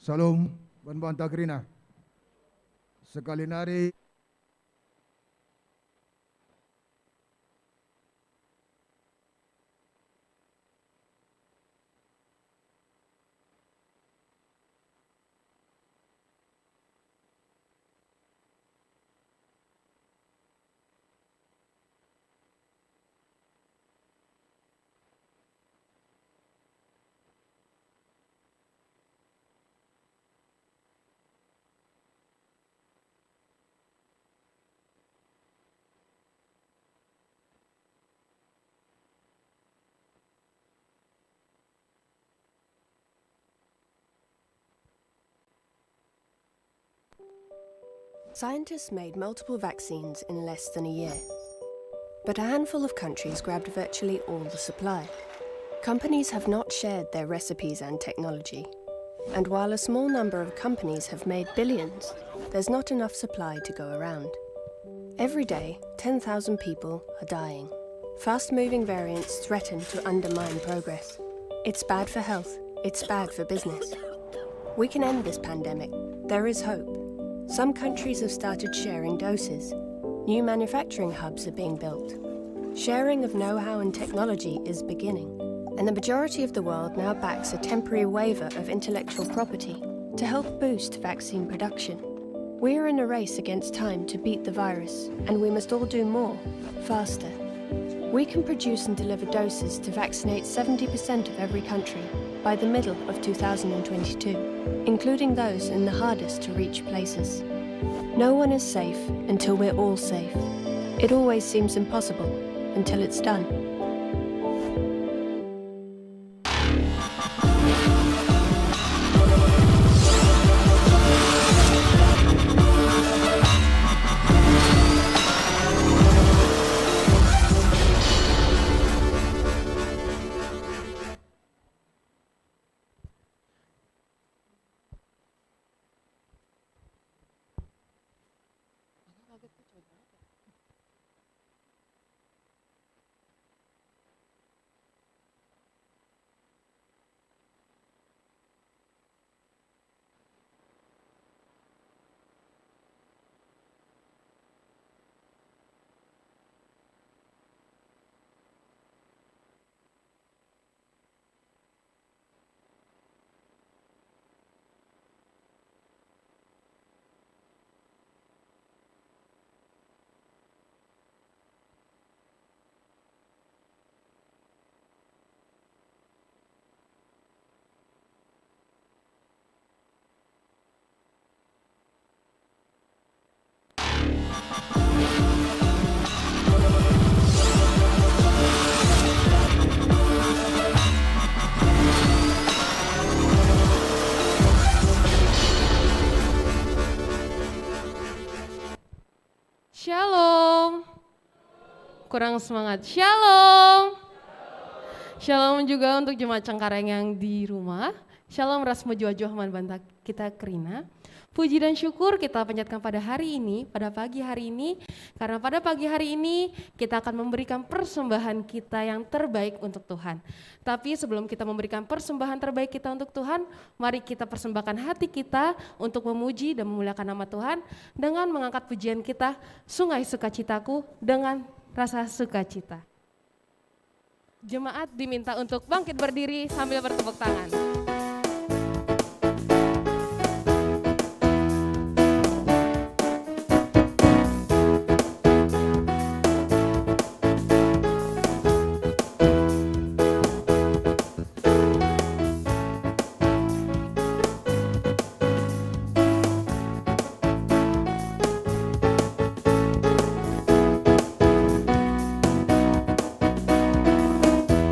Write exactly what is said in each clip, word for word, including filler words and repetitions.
Shalom, ban banta kerina. Sekali nari. Scientists made multiple vaccines in less than a year. But a handful of countries grabbed virtually all the supply. Companies have not shared their recipes and technology. And while a small number of companies have made billions, there's not enough supply to go around. Every day, ten thousand people are dying. Fast-moving variants threaten to undermine progress. It's bad for health. It's bad for business. We can end this pandemic. There is hope. Some countries have started sharing doses. New manufacturing hubs are being built. Sharing of know-how and technology is beginning. And the majority of the world now backs a temporary waiver of intellectual property to help boost vaccine production. We are in a race against time to beat the virus, and we must all do more, faster. We can produce and deliver doses to vaccinate seventy percent of every country by the middle of two thousand and twenty-two, including those in the hardest to reach places. No one is safe until we're all safe. It always seems impossible until it's done. Shalom. Kurang semangat. Shalom. Shalom juga untuk jemaat Cengkareng yang di rumah. Shalom ras mejuah-juah man banta kita kerina. Puji dan syukur kita panjatkan pada hari ini, pada pagi hari ini, karena pada pagi hari ini kita akan memberikan persembahan kita yang terbaik untuk Tuhan. Tapi sebelum kita memberikan persembahan terbaik kita untuk Tuhan, mari kita persembahkan hati kita untuk memuji dan memuliakan nama Tuhan dengan mengangkat pujian kita, Sungai Sukacitaku, dengan rasa sukacita. Jemaat diminta untuk bangkit berdiri sambil bertepuk tangan.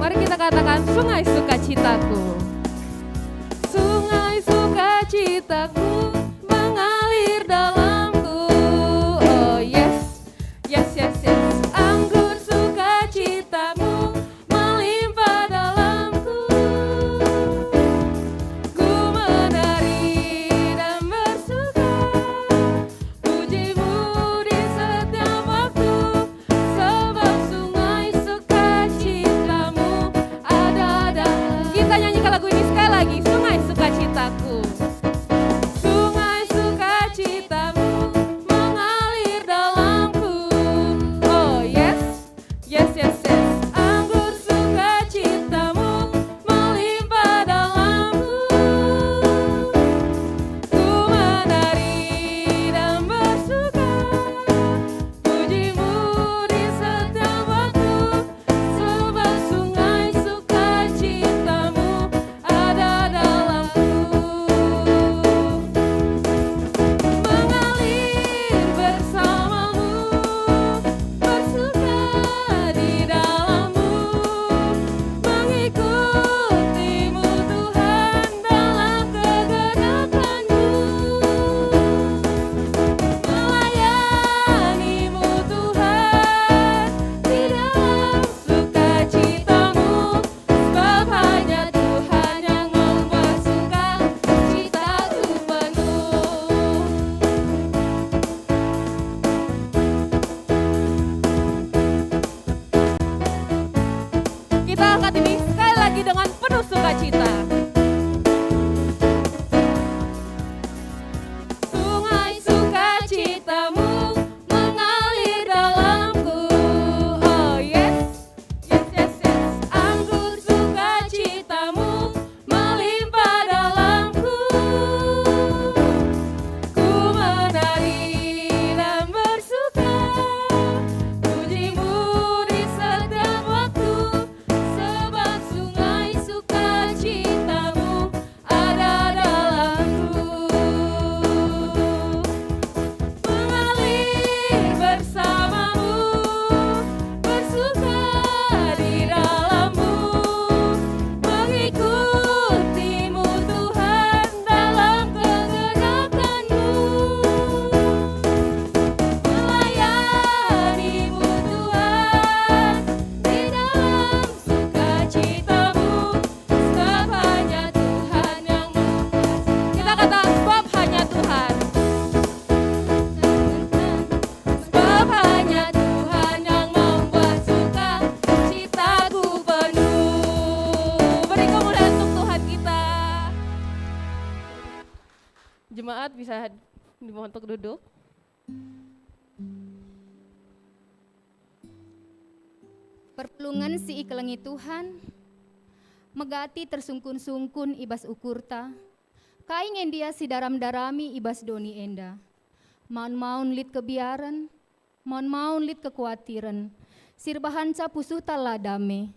Mari kita katakan, "Sungai sukacitaku. Sungai sukacitaku mengalir dalamku." Oh yes, yes, yes, yes. Anggur sukacitamu melimpah dalamku. Ku menari dan bersuka, pujimu di setiap waktu, sebab sungai sukacitamu ada dalam. Kita nyanyikan Kita angkat ini sekali lagi dengan penuh sukacita. Sungai sukacitamu mengalir dalamku. Oh, yes. Yes, yes, yes. Anggur sukacitamu melimpah dalamku. Ku menari dan bersuka, pujimu di setiap waktu, sebab sungai sukacitamu ada dalamku. Mengalir bersamamu, bersuka di dalammu, mengikutimu Tuhan dalam kegenapanmu, melayanimu Tuhan di dalam sukacitamu. Sebab hanya Tuhan yang membuat. Kita kata, "Sebab hanya Tuhan." Sebab hanya Tuhan yang membuat sukacitaku penuh. Beri kemuliaan untuk Tuhan kita. Jemaat bisa dimohon untuk duduk. Perpulungen si ikelengi Tuhan, megati tersungkun-sungkun i bas ukurta, kai nge ndia si daram-darami i bas doni enda? Maun-maun lit kebiaren, maun-maun lit kekuatiren, si erbahanca pusuhta la dame.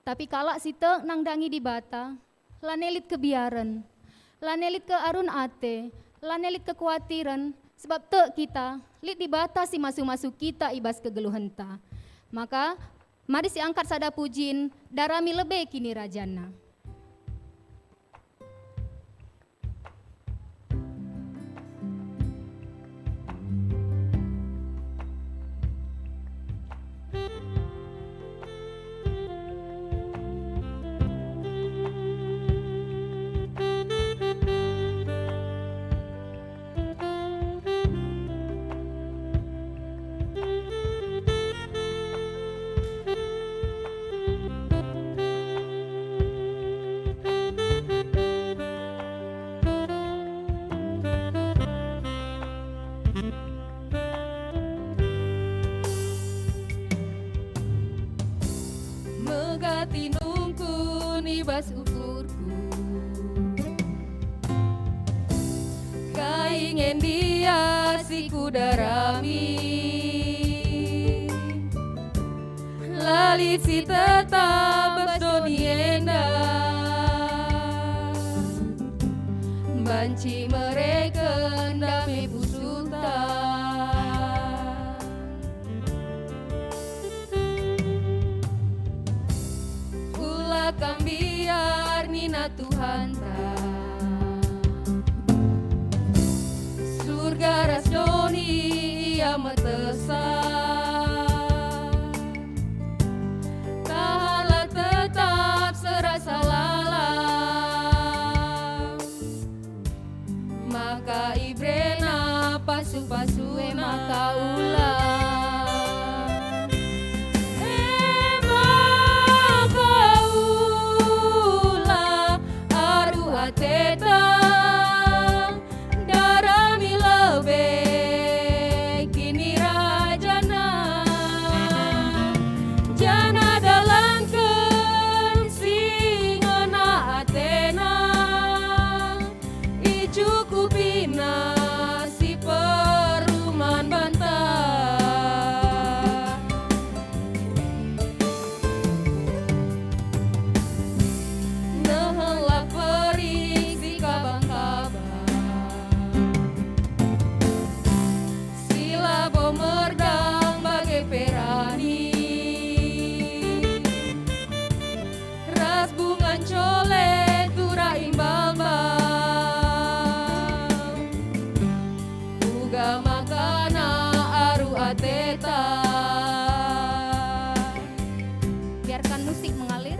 Tapi kalak si tek nandangi Dibata, lanai lit kebiaren, lanai lit kearun ate, lanai lit kekuatiren, sebab tek kita, lit Dibata si masu-masu kita i bas kegeluhenta. Maka, mari siangkat sada pujin, darami lebe kinirajanNa. Megati nungkun i bas ukurku. Kai nge ndia si kudarami? La lit si tetap bas doni enda. Banci mereken dame pusuhta. Ula kam mbiar nina Tuhanta. Surga ras doni ia metesa. Tahanlah tetap serasa lalap. Maka iberena pasu-pasu e maka ula. E maka ula aru ateta, darami lebe kinirajanna, janah dalanken si ngena atena. Icukupina si perlu man banta. Nehenlah perik si kabang-kabang, si labo merdang bage pe rani. Ras bungan cole turah imbal-mbal. Uga makana aru ateta. Biarkan musik mengalir.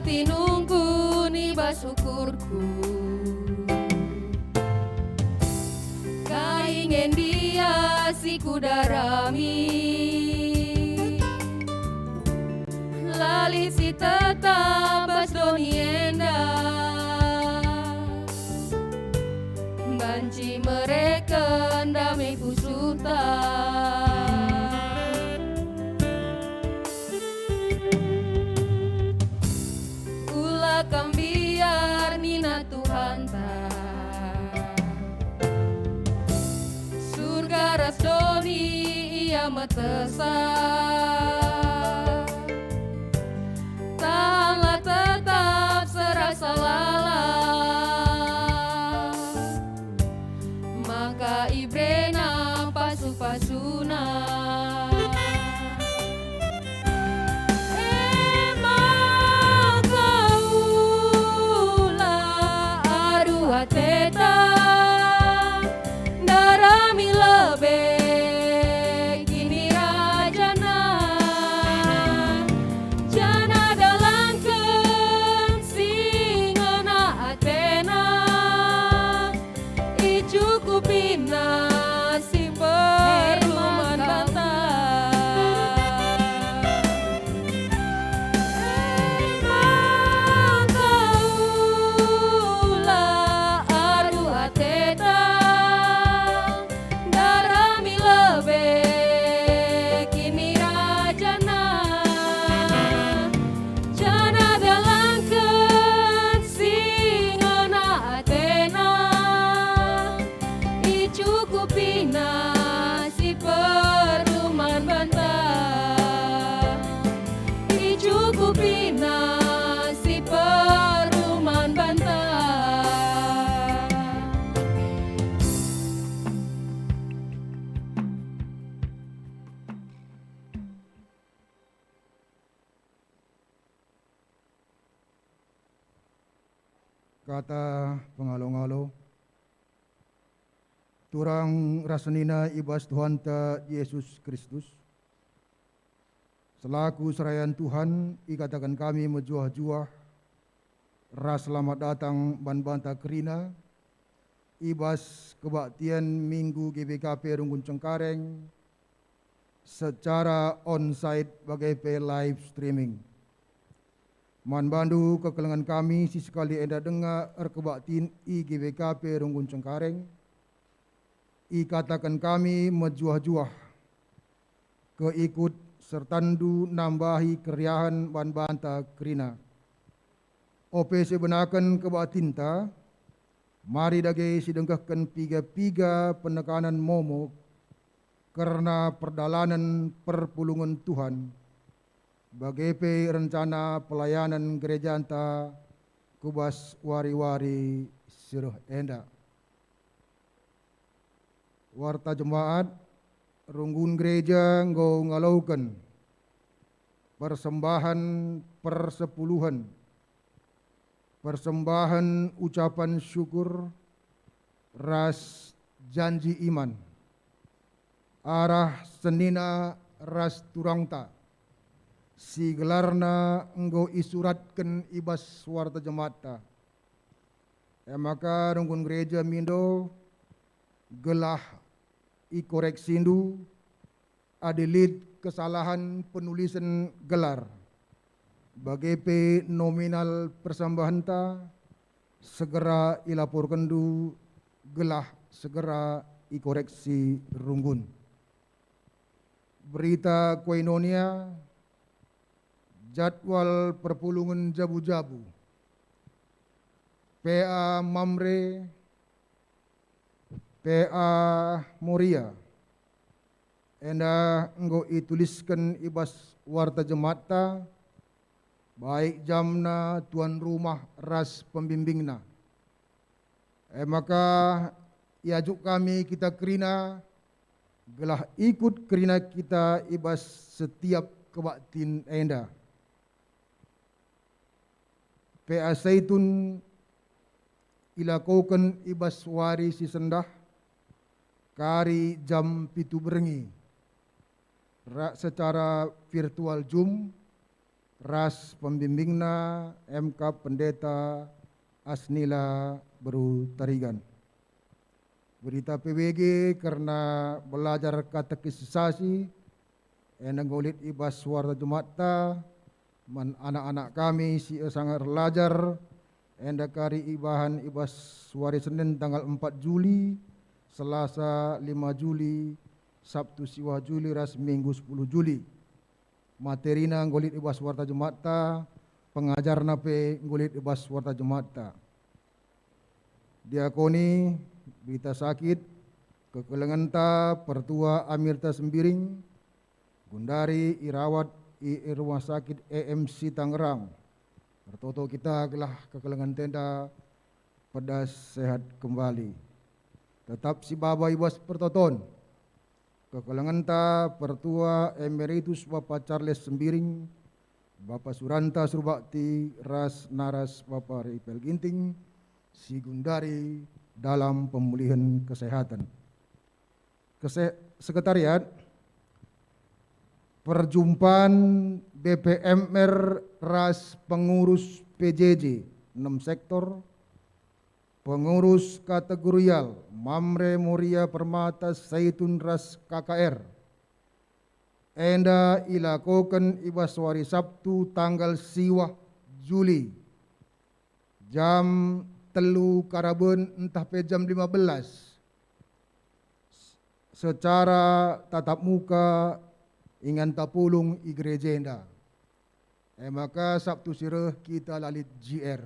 Tinungkun i bas ukurku. Kai nge ndia si kudarami? La lit si tetap bas doni enda. Banci mereken dame pusuhta. Ula kam mbiar nina Tuhanta. Surga ras doni ia metesa. Tahanlah tetap serasa lalap. Maka iberena pasu-pasuna. E maka ula adu ateta, ndarami lebe kinirajana, janah dalangken si ngena atena. Icukupina si perlu man banta. E maka ula adu ateta, ndarami lebe kinirajana, janah dalangken si ngena atena. Icukupina si perlu man banta. Icukupina si perlu man banta. Kata pengalo-ngalo. Turang ras senina i bas Tuhanta Jesus Kristus. Selaku serayan Tuhan, ikataken kami mejuah-juah ras selamat datang man banta kerina i bas kebaktian Minggu G B K P Runggun Cengkareng, secara onsite bage pe live streaming. Man bandu kekelengen kami si sekali enda denga erkebaktin i G B K P Runggun Cengkareng, ikataken kami mejuah-juah keikut sertandu nambahi keriahen man banta kerina. Ope sibenaken kebaktinta, mari dage sidengkehken piga-piga penekanen momo kerna perdalanen perpulungen Tuhan, bage pe rencana pelayanen gerejanta ku bas wari-wari si reh enda. Warta jemaat, runggun gereja enggo ngaloken persembahen persepuluhen, persembahen ucapan syukur, ras janji iman arah senina ras turangta si gelarna enggo isuratken i bas warta jematta. E maka runggun gereja mindo gelah ikoreksindu adi lit kesalahan penulisen gelar, bage pe nominal persembahenta, segera ilaporkenndu gelah segera ikoreksi runggun. Berita Koinonia, jadwal perpulungen jabu-jabu, P A Mamre, P A Moria, enda enggo itulisken i bas warta jematta, baik jamna, tuan rumah ras pembimbingna. E maka iajuk kami kita kerina, gelah ikut kerina kita i bas setiap kebaktin enda. P A Saitun ilakoken i bas wari si sendah, kari jam pitu berngi, rak secara virtual Zoom, ras pembimbingna M K Pendeta Asnila Beru Tarigan. Berita P B G kerna belajar katekisisasi enda enggo lit i bas Warta Jematta man anak-anak kami si sanga erlajar, enda kari ibahan i bas wari Senin tanggal empat Juli, Selasa lima Juli, Sabtu siwah Juli ras Minggu sepuluh Juli. Materina enggo lit i bas Warta Jematta, pengajarna pe enggo lit i bas Warta Jematta. Diakoni, berita sakit, kekelengenta Pertua Amirta Sembiring, gundari irawat i Rumah Sakit A M C Tangerang. Ertoto kita gelah kekelengenta enda pedas sehat kembali. Tetap sibaba i bas pertoton. Kekelengenta Pertua Emeritus Bapa Charles Sembiring, Bapa Suranta Surbakti, ras naras Bapa Ripel Ginting, si gundari dalam pemulihen kesehatan. Kese-, Sekretariat, perjumpaan B P M R ras pengurus P J J, enam sektor, pengurus kategorial Mamre Moria Permata Saitun ras K K R. Enda ilakoken i bas wari Sabtu tanggal siwah Juli, jam telu karaben ntah pe jam lima belas, secara tatap muka ingan tapulung i gereja enda. E maka Sabtu si reh kita la lit J R.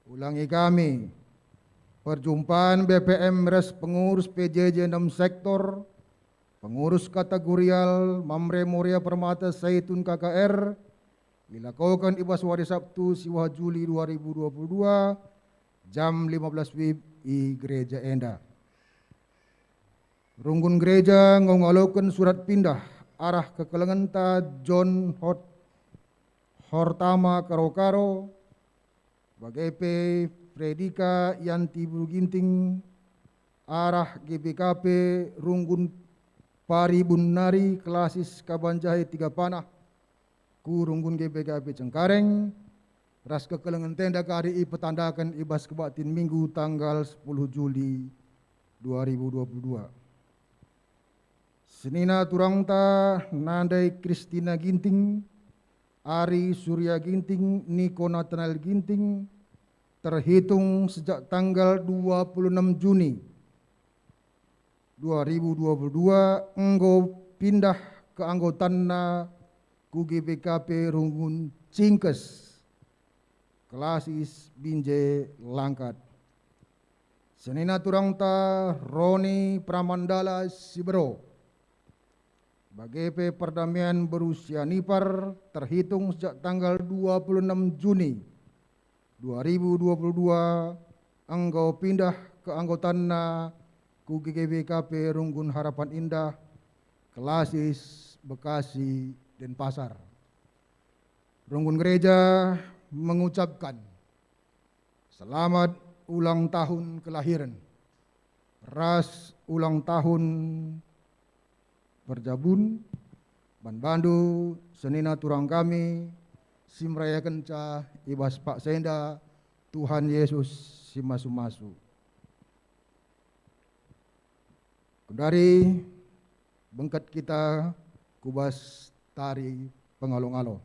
Ulangi kami, perjumpaan B P M ras pengurus P J J enam sektor, pengurus kategorial Mamre Moria Permata Saitun K K R, ilakoken i bas wari Sabtu siwah Juli dua ribu dua puluh dua, jam lima belas wib i gereja enda. Runggun gereja enggo ngaloken surat pindah arah kekelengenta John Hot-, Hortama Karo-Karo, bage pe Fredika Yanti Beru Ginting arah G B K P Runggun Paribun nari, Klasis Kabanjahe Tiga Panah, ku Runggun G B K P Cengkareng, ras kekelengenta enda kari ipetandaken i bas kebaktin Minggu tanggal sepuluh Juli dua ribu dua puluh dua. Senina turangta nandai Kristina Ginting, Ari Surya Ginting, Niko Natanael Ginting, terhitung sejak tanggal dua puluh enam Juni dua ribu dua puluh dua enggo pindah keanggotanna ku G B K P Runggun Cingkes, Klasis Binjai Langkat. Senina turangta Roni Pramandala Sibero, bage pe Perdamaian Beru Sianipar, terhitung sejak tanggal dua puluh enam Juni dua ribu dua puluh dua enggo pindah keanggotanna ku G G B K P Runggun Harapan Indah, Klasis, Bekasi, Denpasar. Runggun Gereja mengucapkan selamat ulang tahun kelahiren ras ulang tahun perjabun man bandu senina turang kami si merayakenca i bas paksa enda, Tuhan Yesus si masu-masu. Genduari bengket kita ku bas tari pengalo-ngalo.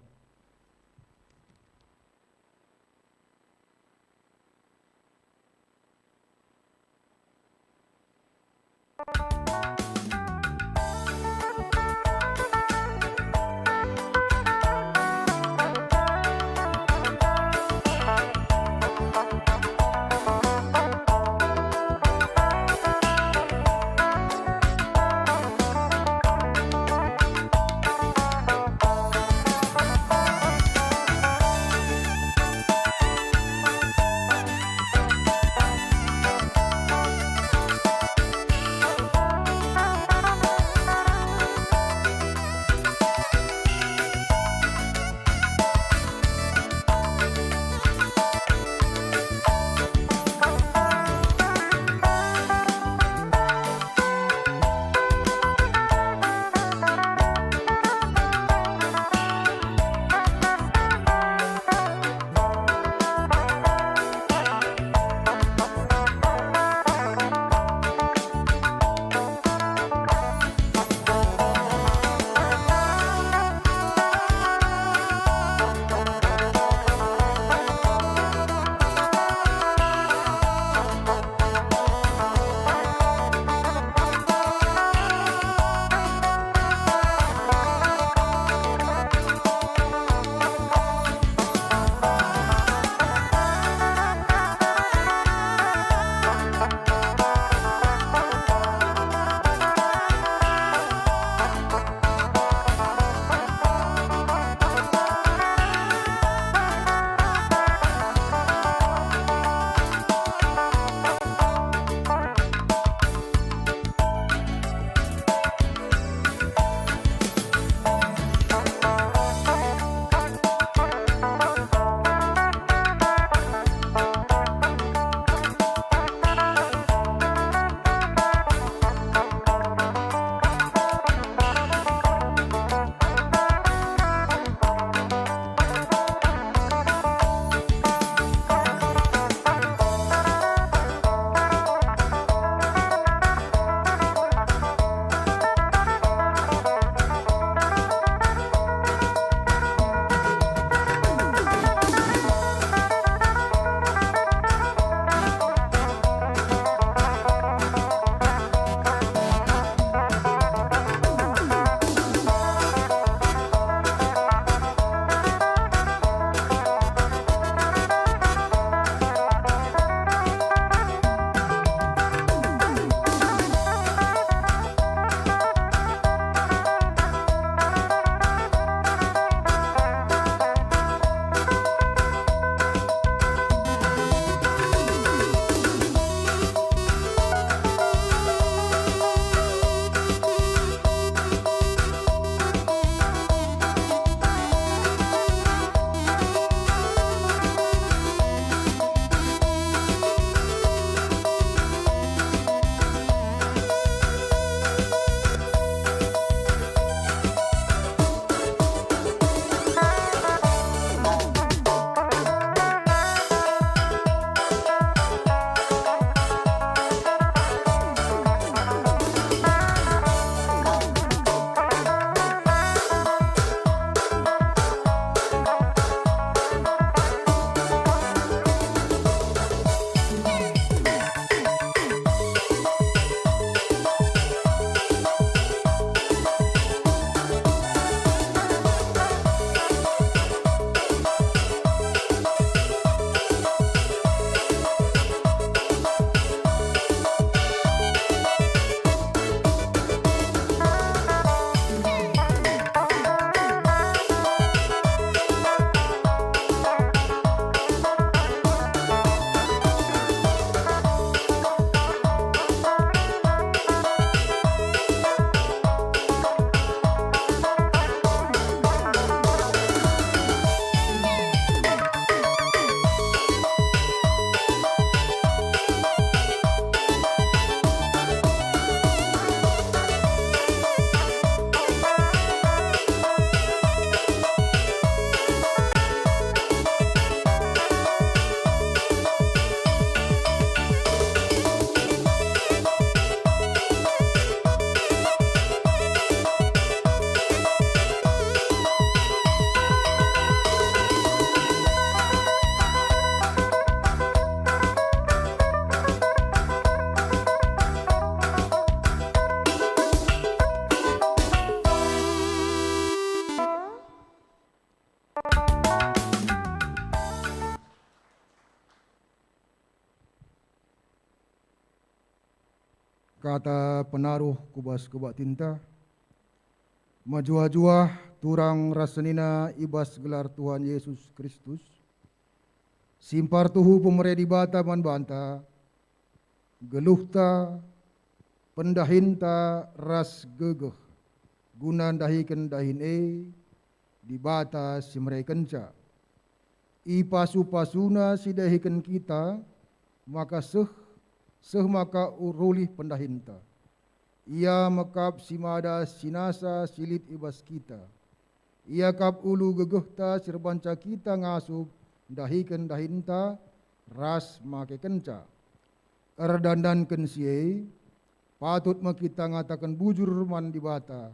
Kata penaruh ku bas kebatinta, mejuah-juah turang ras senina i bas gelar Tuhan Yesus Kristus, si mpartuhu pemere Dibata man banta, geluhta, pendahinta ras gegeh guna ndahiken dahin e, Dibata si merekenca. Ipasu-pasuna si dahiken kita, maka seh, seh maka urulih pendahinta. Ia me kap si mada si nasa si lit i bas kita. Ia kap ulu gegehta si erbanca kita ngasup ndahiken dahinta ras makekenca. Erdandanken si e, patut me kita ngataken bujur man Dibata.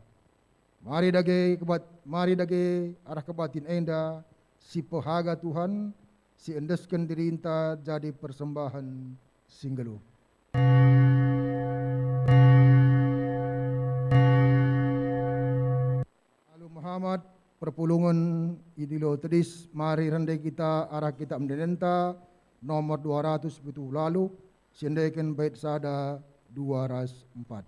Mari dage kebat-, mari dage arah kebatin enda si pehaga Tuhan, si endesken dirinta jadi persembahen si nggeluh. Alu Muhammad, perpulungen idilo tedis, mari rende kita arah kitab endenta nomor dua ratus pitu puluh lalu, si endeken bait sada, dua ras empat.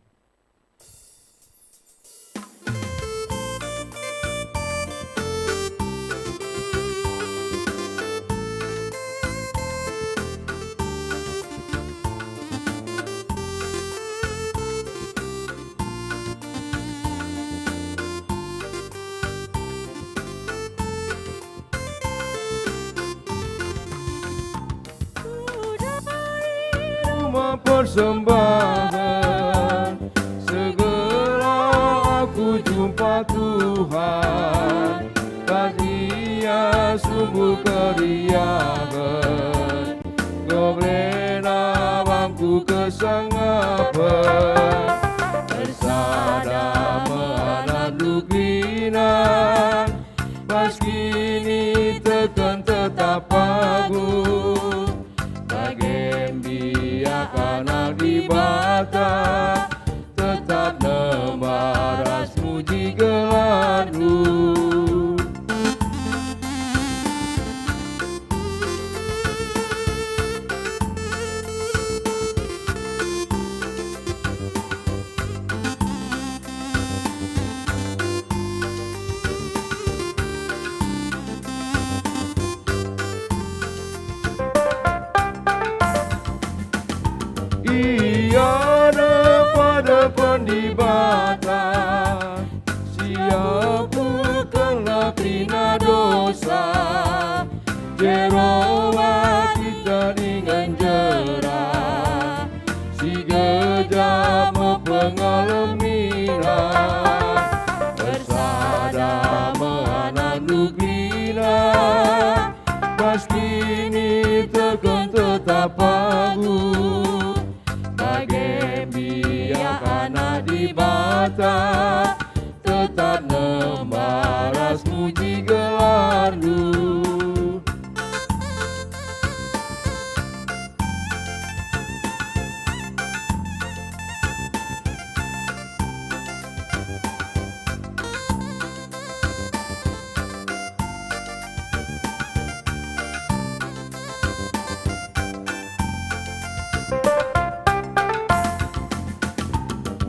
Rumah persembahan, segera aku jumpa Tuhan, pas Ia sumber keriahen, goblena bangku kesengapen, ersada me anakndu kerina, pas kiniteken tetap pagu. Bage mbiak anak Dibata, tetap nembah ras muji gelarNdu. Ia depan-depan Dibata, siapkenlah kerina dosa. Jero ate kita dingen jera, si gejap me pengalemina. Ersada me anakndu kerina, pas kiniteken tetap pagu. Bage mbiak anak Dibata, tetap nembah ras muji gelarNdu.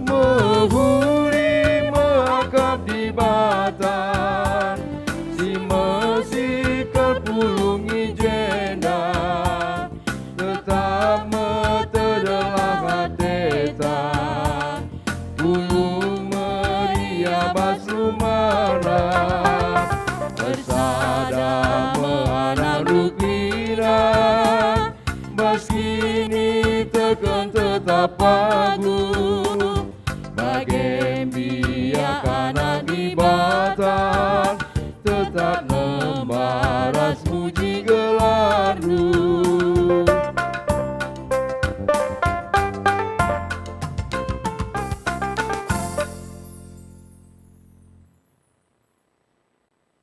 Mehuli me akap Dibata, si mesik pulung i jenda, tetap me tedelah ateta, pulung me ia bas rumahna, ersada me anakndu kerina, bas kiniteken tetap pagu. Bage mbiak anak Dibata, tetap nembah ras muji gelarNdu.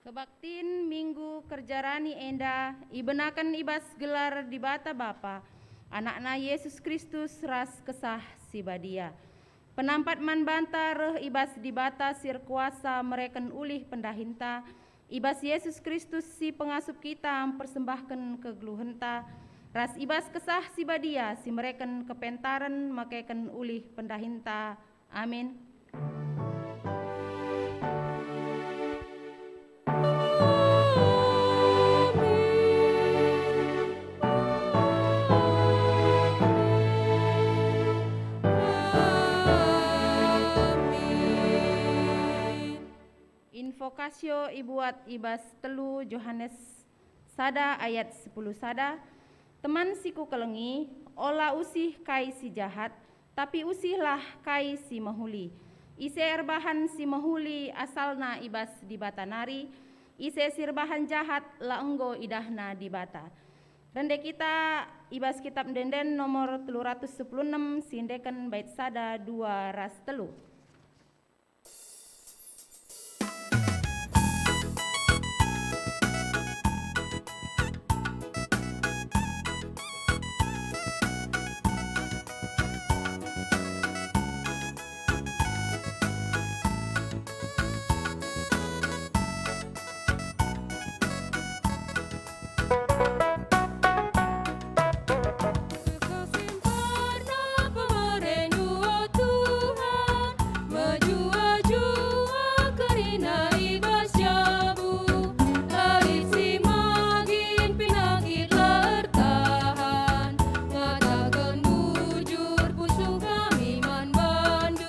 Kebaktin Minggu Kerja Rani enda ibenaken i bas gelar Dibata Bapa, AnakNa Jesus Kristus ras Kesah Si Badia. Penampat man banta reh i bas Dibata si erkuasa mereken ulih pendahinta, i bas Jesus Kristus si pengasup kita mpersembahken kegeluhenta, ras i bas Kesah Si Badia si mereken kepentaren makeken ulih pendahinta. Amin. Invokasio ibuat i bas telu Johanes sada ayat sepuluh sada, "Teman si kukelengi, ola usih kai si jahat, tapi usihlah kai si mehuli. Ise erbahan si mehuli asalna i bas Dibata nari, ise si erbahan jahat la enggo idahna Dibata." Rende kita i bas Kitab Ende-enden nomor telu ratus sepuluh enem, si endeken bait sada, dua, ras telu. Kekasih pernah pemerindu, o Tuhan, mejuah-juah kerina i bas jabu. Lit si magin penyakit la ertahan, ngataken bujur pusuh kami man bandu.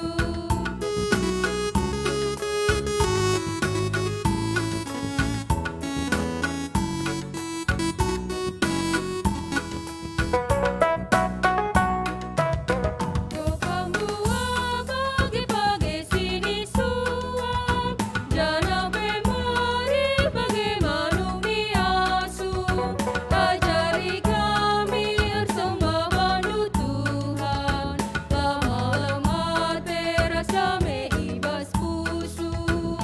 Janah pe mari bage manuk ni asu, ajari kami ersembah bandu Tuhan, la malem ate rasa me i bas pusuh.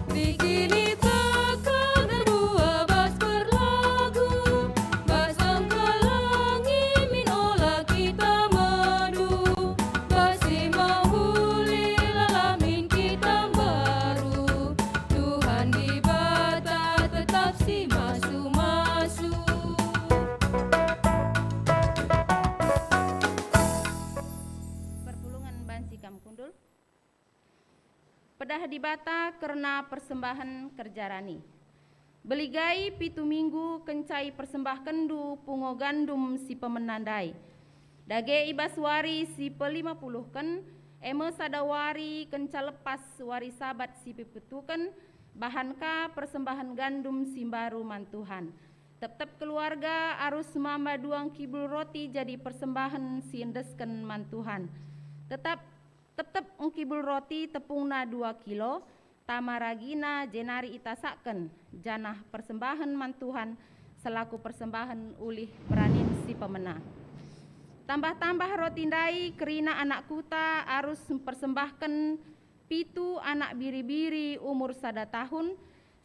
Bikin ita kal erbuah bas perlagu, bas engkelengi min ola kita medu, bas si mehuli la min kita mbaru. Tuhan Dibata tetap si masu-masu. Perpulungen banci kam kundul. Pedah Dibata kerna persembahen kerja rani. Beligai pitu minggu kenca ipersembahkenndu pungo gandum si pemena ndai. Dage i bas wari si pelima puluhken, e me sada wari kenca lepas wari Sabat si pepitu, bahan ka persembahen gandum si mbaru man Tuhan. Tep-tep keluarga arus mamba dua engkibul roti jadi persembahen si endesken man Tuhan. Tetap Tep-tep engkibul roti tepungna dua kilo, tama ragina jenari itasakken, janah persembahen man Tuhan selaku persembahen ulih peranin si pemena. Tambah-tambah roti ndai kerina anak kuta arus mpersembahken pitu anak biri-biri umur sada tahun,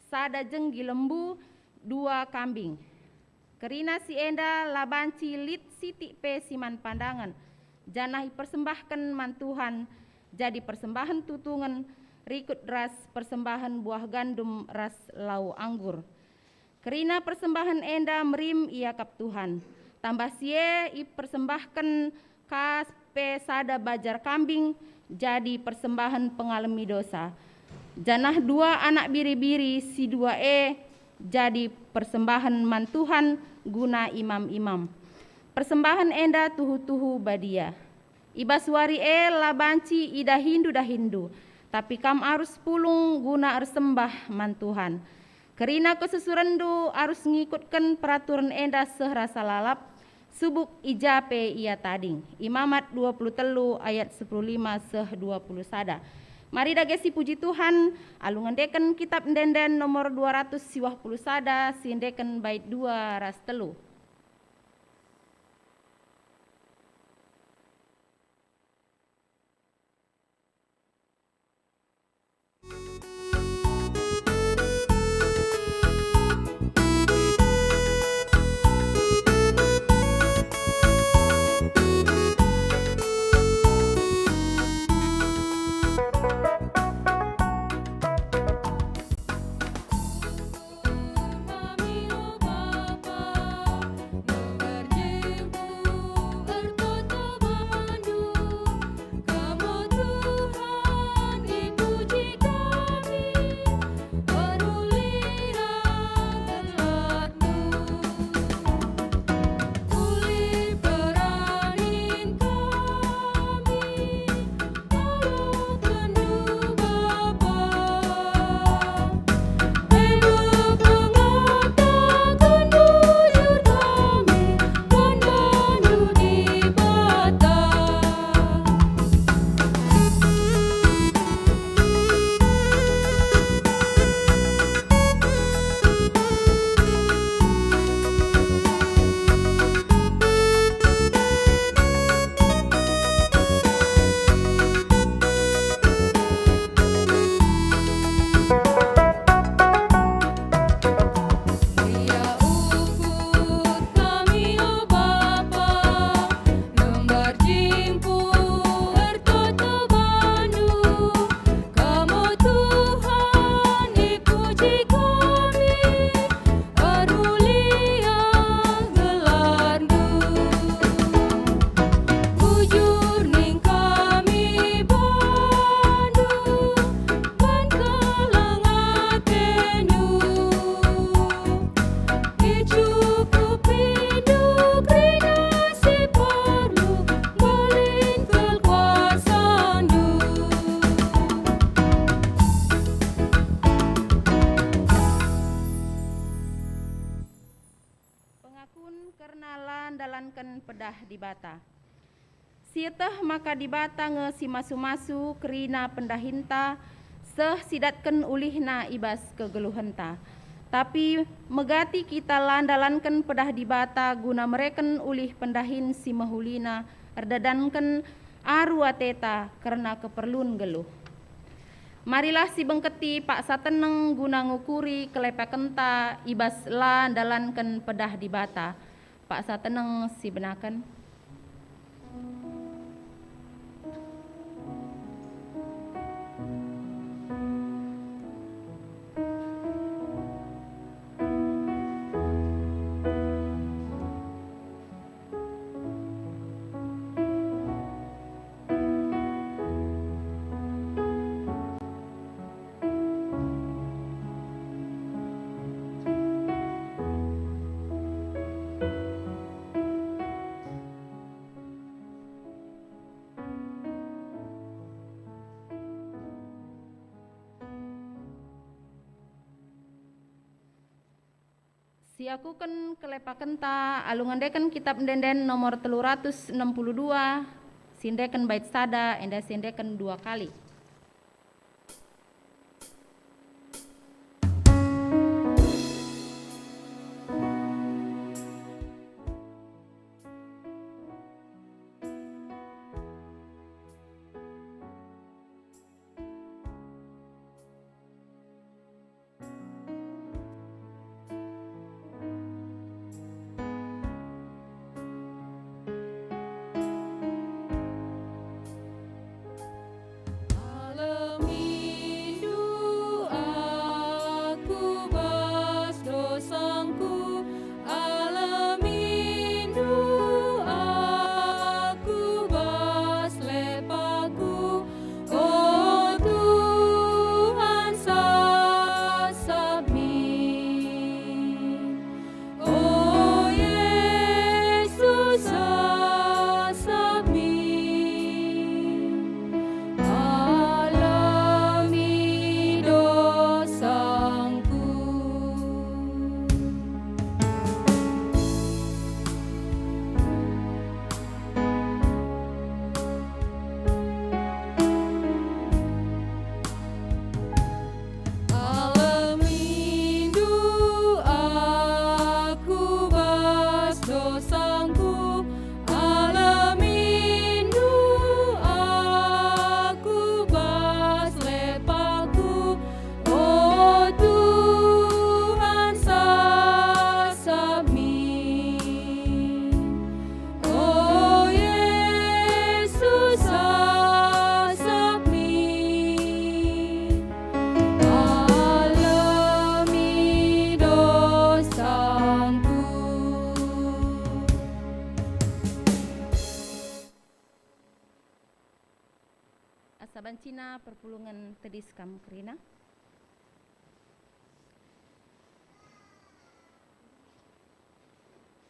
sada jenggi lembu, dua kambing. Kerina si enda la banci lit sitik pe si man pandangen, janah ipersembahken man Tuhan jadi persembahen tutungen rikut ras persembahen buah gandum ras lau anggur. Kerina persembahen enda merim iakap Tuhan. Tambah si e ipersembahken ka pe sada bajar kambing jadi persembahen pengalemi dosa, janah dua anak biri-biri si dua e jadi persembahen man Tuhan guna imam-imam. Persembahen enda tuhu-tuhu badia. I bas wari e la banci idahindu dahinndu, tapi kam arus pulung guna ersembah man Tuhan. Kerina kesusurenndu arus ngikutken peraturen enda seh rasa lalap, subuk i ja pe ia tading. Imamat dua puluh telu ayat sepuluh lima seh dua puluh sada. Mari dage sipuji Tuhan, alu ngendeken Kitab Ende-enden nomor dua ratus siwah puluh sada, si endeken bait dua ras telu. Akun kerna la ndalanken pedah Dibata. Sieteh maka Dibata nge si masu-masu kerina pendahinta, seh sidatken ulihna i bas kegeluhenta. Tapi megati kita la ndalanken pedah Dibata guna mereken ulih pendahin si mehulina erdadanken aru ateta kerna keperlun nggeluh. Marilah sibengketi paksa teneng guna ngukuri kelepakenta i bas la ndalanken pedah Dibata. Paksa teneng sibenaken. Siakuken kelepakenta alu ngendeken Kitab Ende-enden nomor telu ratus enem puluh dua, siendeken bait sada, enda siendeken dua kali. Alemindu aku bas dosangku, alemindu aku bas lepaku, O Tuhan, sasap min. O Yesus, sasap min. Alemi dosangku. Alemindu aku bas dosangku, alemindu aku bas lepaku, O Tuhan, sasap min. O Yesus, sasap min, alemi dosangku. Asa bancina perpulungen tedis kam kerina.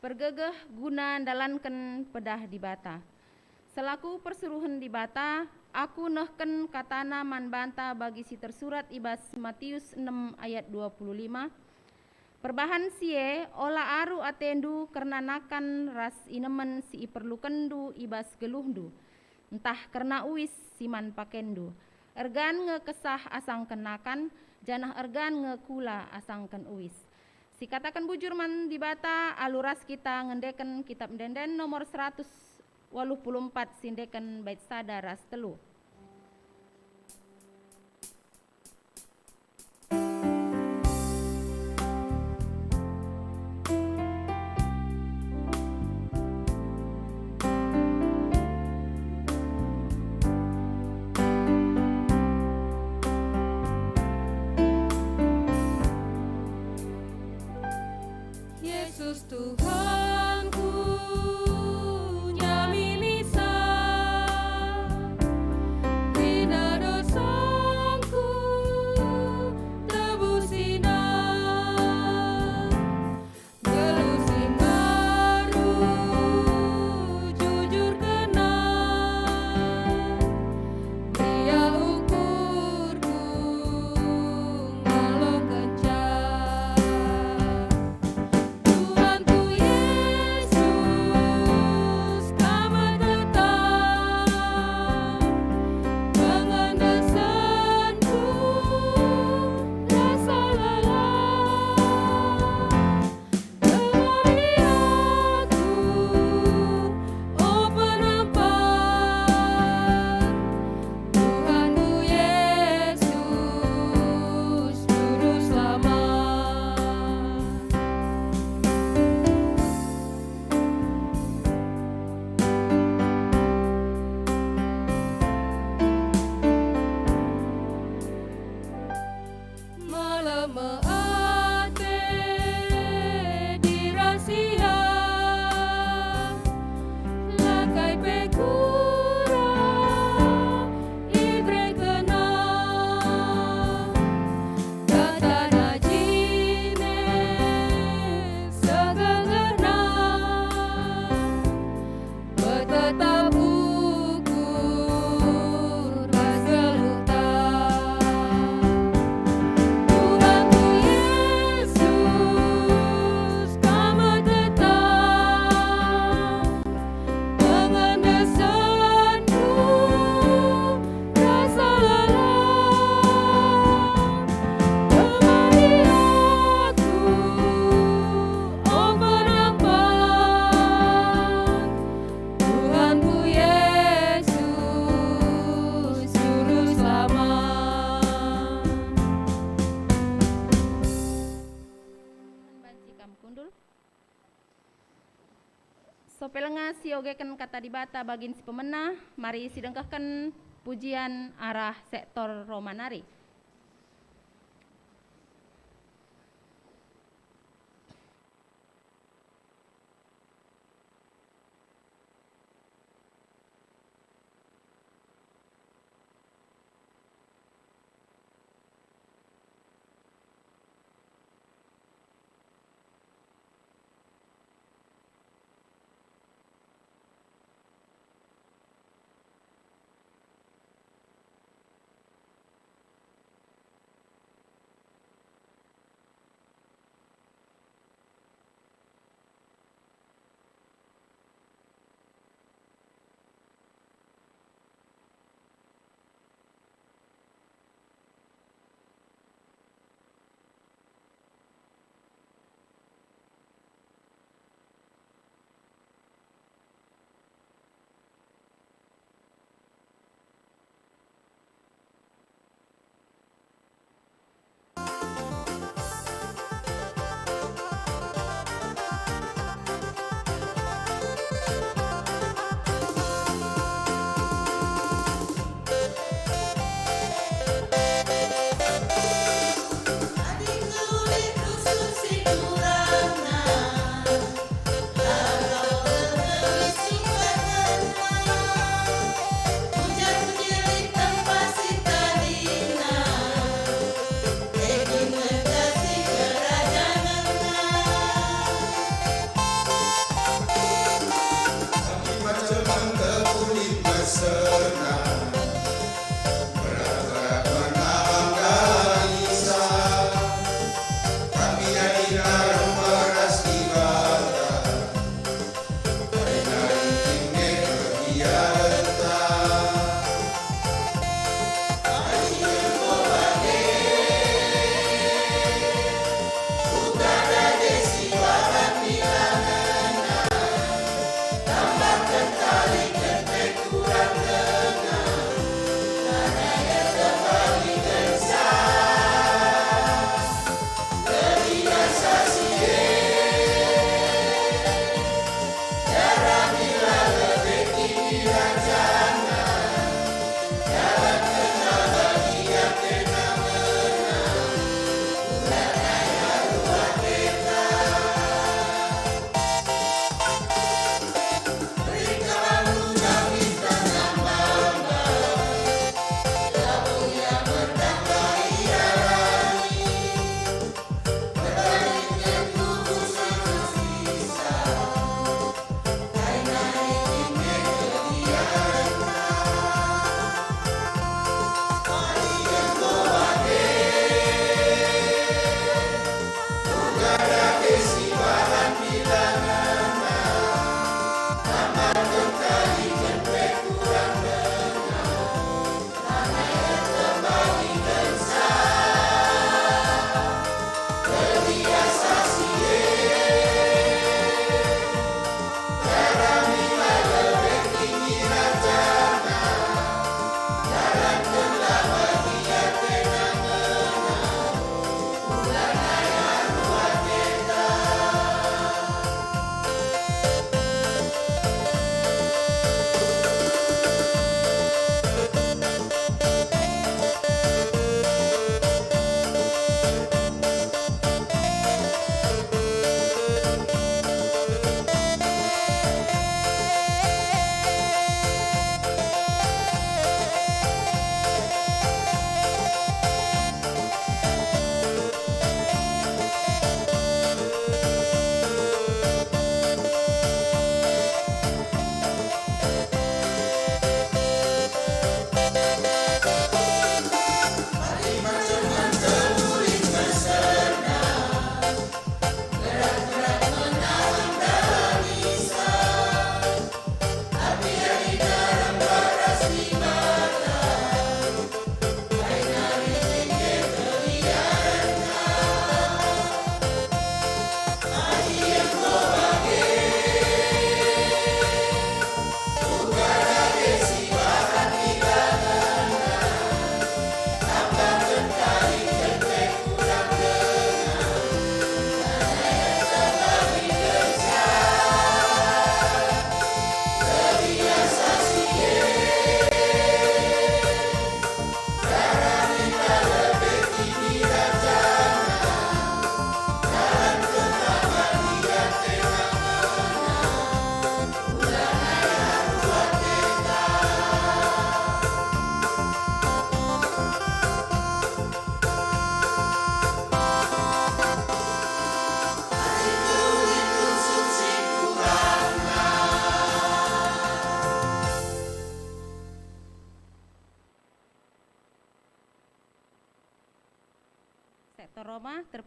Pergegeh guna ndalanken pedah Dibata. Selaku persuruhen Dibata, aku nehken katana man banta bagi si tersurat i bas Matius enem ayat dua puluh lima, "Perbahan si e, ola aru atendu kerna nakan ras inemen si iperlukenndu i bas geluhndu, ntah kerna uis si man pakenndu. Ergan nge kesah asangken nakan, janah ergan nge kula asangken uis." Sikataken bujur man Dibata alu ras kita ngendeken Kitab Ende-enden nomor seratus waluh puluh empat, siendeken bait sada ras telu. Yesus Tuhanku, nyamilisa, kerina dosangku, tebusina, geluh si mbaru, jujur kena, dia ukurku, ngalokenca. Tuhanku Kundul. Sope lenga siogeken Kata Dibata bagin si pemena, mari sidengkehken pujian arah sektor Roma nari.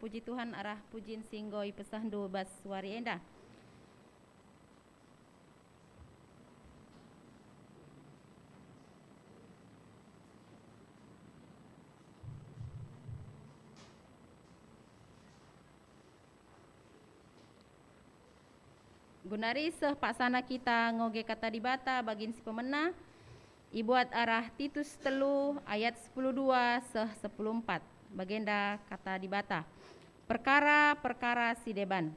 Puji Tuhan arah pujin si enggo ipesehndu bas wari enda. Genduari seh paksana kita ngoge Kata Dibata bagin si pemena, ibuat arah Titus telu ayat sepuluh dua seh sepuluh empat. Bagenda Kata Dibata, perkara-perkara si deban.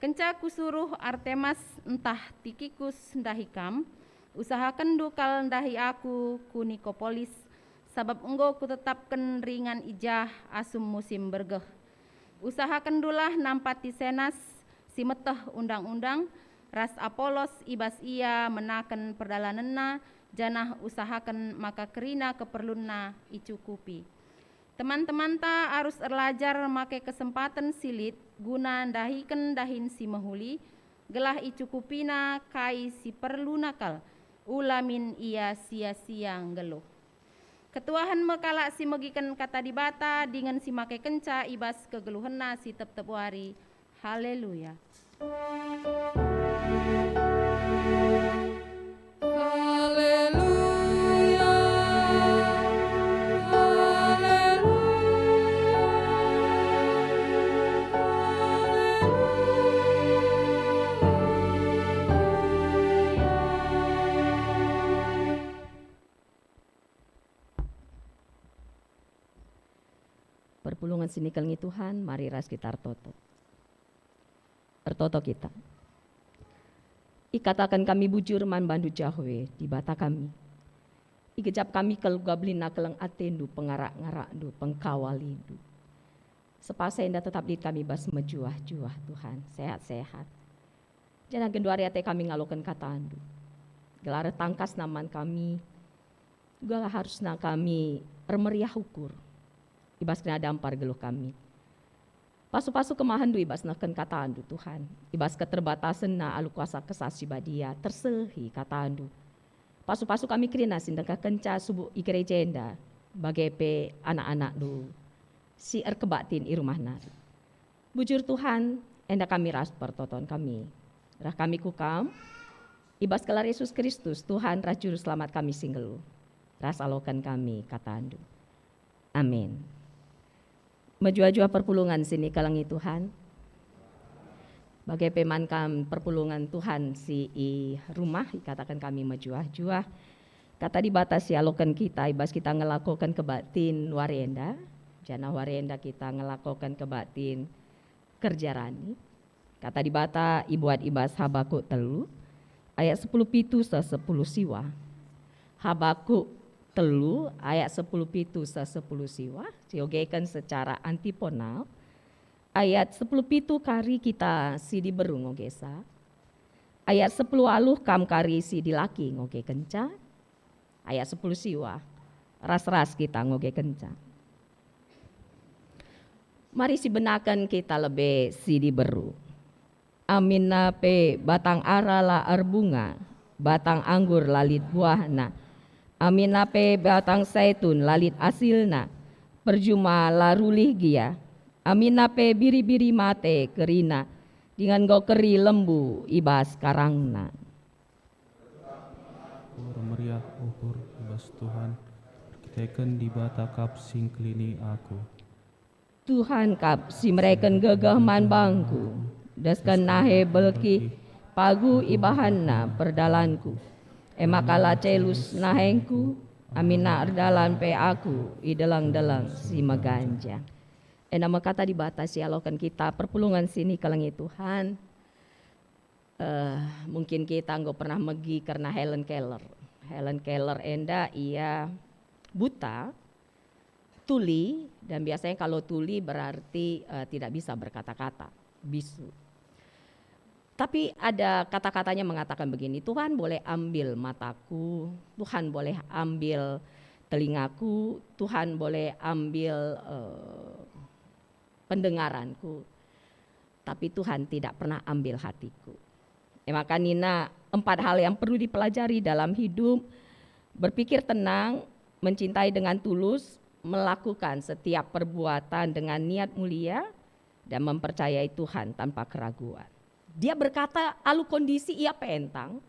Kenca kusuruh Artemas ntah Tikikus ndahi kam, usahakenndu kal ndahi aku ku Nikopolis, sabap enggo kutetapken ringan i jah asum musim bergeh. Usahakenndulah nampati Senas si meteh undang-undang, ras Apolos i bas ia menaken perdalanenna, janah usahaken maka kerina keperlunna icukupi. Teman-temanta arus erlajar make kesempaten si lit guna ndahiken dahin si mehuli, gelah icukupina kai si perluna kal, ula min ia sia-sia nggeluh. Ketuahen me kalak si megiken Kata Dibata dingen si makekenca i bas kegeluhenna si tep-tep wari. Haleluya! Haleluya, haleluya, haleluya. Perpulungen si nikelengi Tuhan, mari ras kita ertoto. Ertoto kita. Ikataken kami bujur man bandu Jahwe, Dibata kami. Igejap kami kal uga belinna keleng atendu, pengarak-ngarakndu, pengkawalindu. Sepasa enda tetap lit kami bas mejuah-juah, Tuhan, sehat-sehat. Janah genduari ate kami ngaloken katandu. Gelah reh tangkasna man kami, gelah arusna kami ermeriah ukur i bas kena dampar geluh kami. Pasu-pasu kemahenndu i bas nehken katandu, Tuhan, i bas keterbatasenna alu kuasa Kesah Si Badia, tersehi katandu. Pasu-pasu kami kerina si ndengkehkenca subuk i gereja enda, bage pe anak-anakndu si erkebaktin i rumah nari. Bujur, Tuhan, enda kami ras pertoton kami. Reh kami ku Kam, i bas gelar Yesus Kristus, Tuhan ras Juru Selamat kami si nggeluh, ras aloken kami katandu. Amin. Mejuah-juah perpulungen si nikelengi Tuhan. Bage pe man kam perpulungen Tuhan si i rumah, ikataken kami mejuah-juah. Kata Dibata si aloken kita i bas kita ngelakoken kebaktin wari enda, janah wari enda kita ngelakoken kebaktin kerja rani. Kata Dibata ibuat i bas Habakuk telu ayat sepuluh pitu seh sepuluh siwah. Habakuk telu ayat sepuluh pitu seh sepuluh siwah, siogeken secara antiponal. Ayat sepuluh pitu kari kita si diberu ngogesa. Ayat sepuluh aluh kam kari si dilaki ngogekenca. Ayat sepuluh siwah, ras-ras kita ngogekenca. Mari sibenaken kita lebe si diberu. Aminna pe batang ara la erbunga, batang anggur la lit buahna. Aminna pe batang saitun la lit asilna, perjuma la rulih gia. Aminna pe biri-biri mate kerina, dingen enggo keri lembu i bas karangna. Aku ermeriah ukur i bas Tuhan, erkiteken Dibata kap si ngkelini aku. Tuhan kap si mereken gegeh man bangku, desken nahe belkih pagu ibahanNa perdalanku. E maka la celus nahengku, aminna erdalan pe aku i deleng-deleng si meganjang. Enda me kata Dibata si aloken kita perpulungen si nikelengi Tuhan. Eh, mungkin kita enggo pernah megi kerna Helen Keller. Helen Keller enda ia buta, tuli, dan biasanya kalau tuli berarti, eh, tidak bisa berkata-kata, bisu. Tapi ada kata-katanya mengatakan begini, "Tuhan boleh ambil mataku, Tuhan boleh ambil telingaku, Tuhan boleh ambil, eh, pendengaranku, tapi Tuhan tidak pernah ambil hatiku." E maka nina empat hal yang perlu dipelajari dalam hidup: berpikir tenang, mencintai dengan tulus, melakukan setiap perbuatan dengan niat mulia, dan mempercayai Tuhan tanpa keraguan. Dia berkata alu kondisi ia pentang,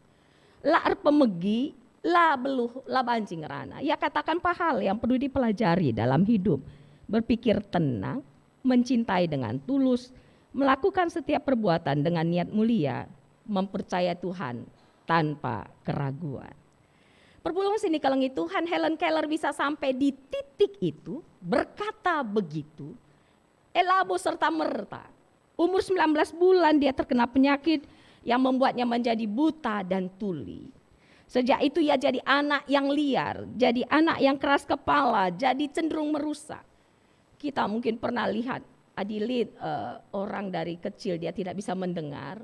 la erpemegi, la beluh, la banci ngerana. Ia katakan empat hal yang perlu dipelajari dalam hidup: berpikir tenang, mencintai dengan tulus, melakukan setiap perbuatan dengan niat mulia, mempercayai Tuhan tanpa keraguan. Perpulungen si nikelengi Tuhan, Helen Keller bisa sampai di titik itu, berkata begitu, e labo serta-merta. Umur sembilan belas bulan dia terkena penyakit yang membuatnya menjadi buta dan tuli. Sejak itu ia jadi anak yang liar, jadi anak yang keras kepala, jadi cenderung merusak. Kita mungkin pernah lihat, adi lit, eh, orang dari kecil dia tidak bisa mendengar,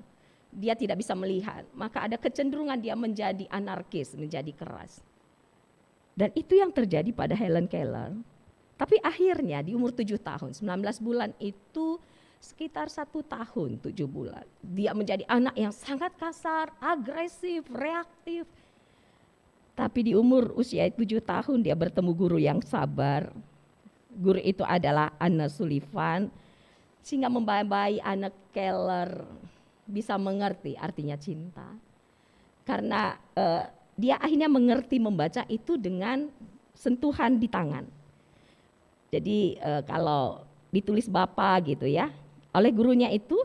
dia tidak bisa melihat, maka ada kecenderungan dia menjadi anarkis, menjadi keras. Dan itu yang terjadi pada Helen Keller. Tapi akhirnya di umur tujuh tahun, sembilan belas bulan itu sekitar satu tahun tujuh bulan, dia menjadi anak yang sangat kasar, agresif, reaktif. Tapi di umur usia tujuh tahun dia bertemu guru yang sabar. Guru itu adalah Anne Sullivan, sehingga membabai Anne Keller bisa mengerti artinya cinta. Karena, eh, dia akhirnya mengerti membaca itu dengan sentuhan di tangan. Jadi, eh, kalau ditulis bapa gitu ya, oleh gurunya itu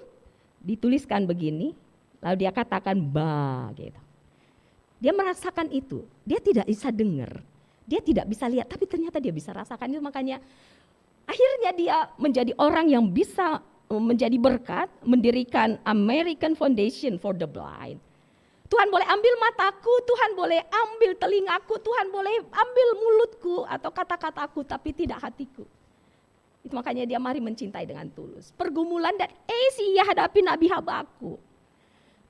dituliskan begini, lalu dia katakan "ba" gitu. Dia merasakan itu, dia tidak bisa dengar, dia tidak bisa lihat, tapi ternyata dia bisa rasakan itu. Makanya akhirnya dia menjadi orang yang bisa, eh, menjadi berkat, mendirikan American Foundation for the Blind. Tuhan boleh ambil mataku, Tuhan boleh ambil telingaku, Tuhan boleh ambil mulutku atau kata-kataku, tapi tidak hatiku. Itu makanya dia mari mencintai dengan tulus. Pergumulan dan, eh, si ia hadapi Nabi Habakuk.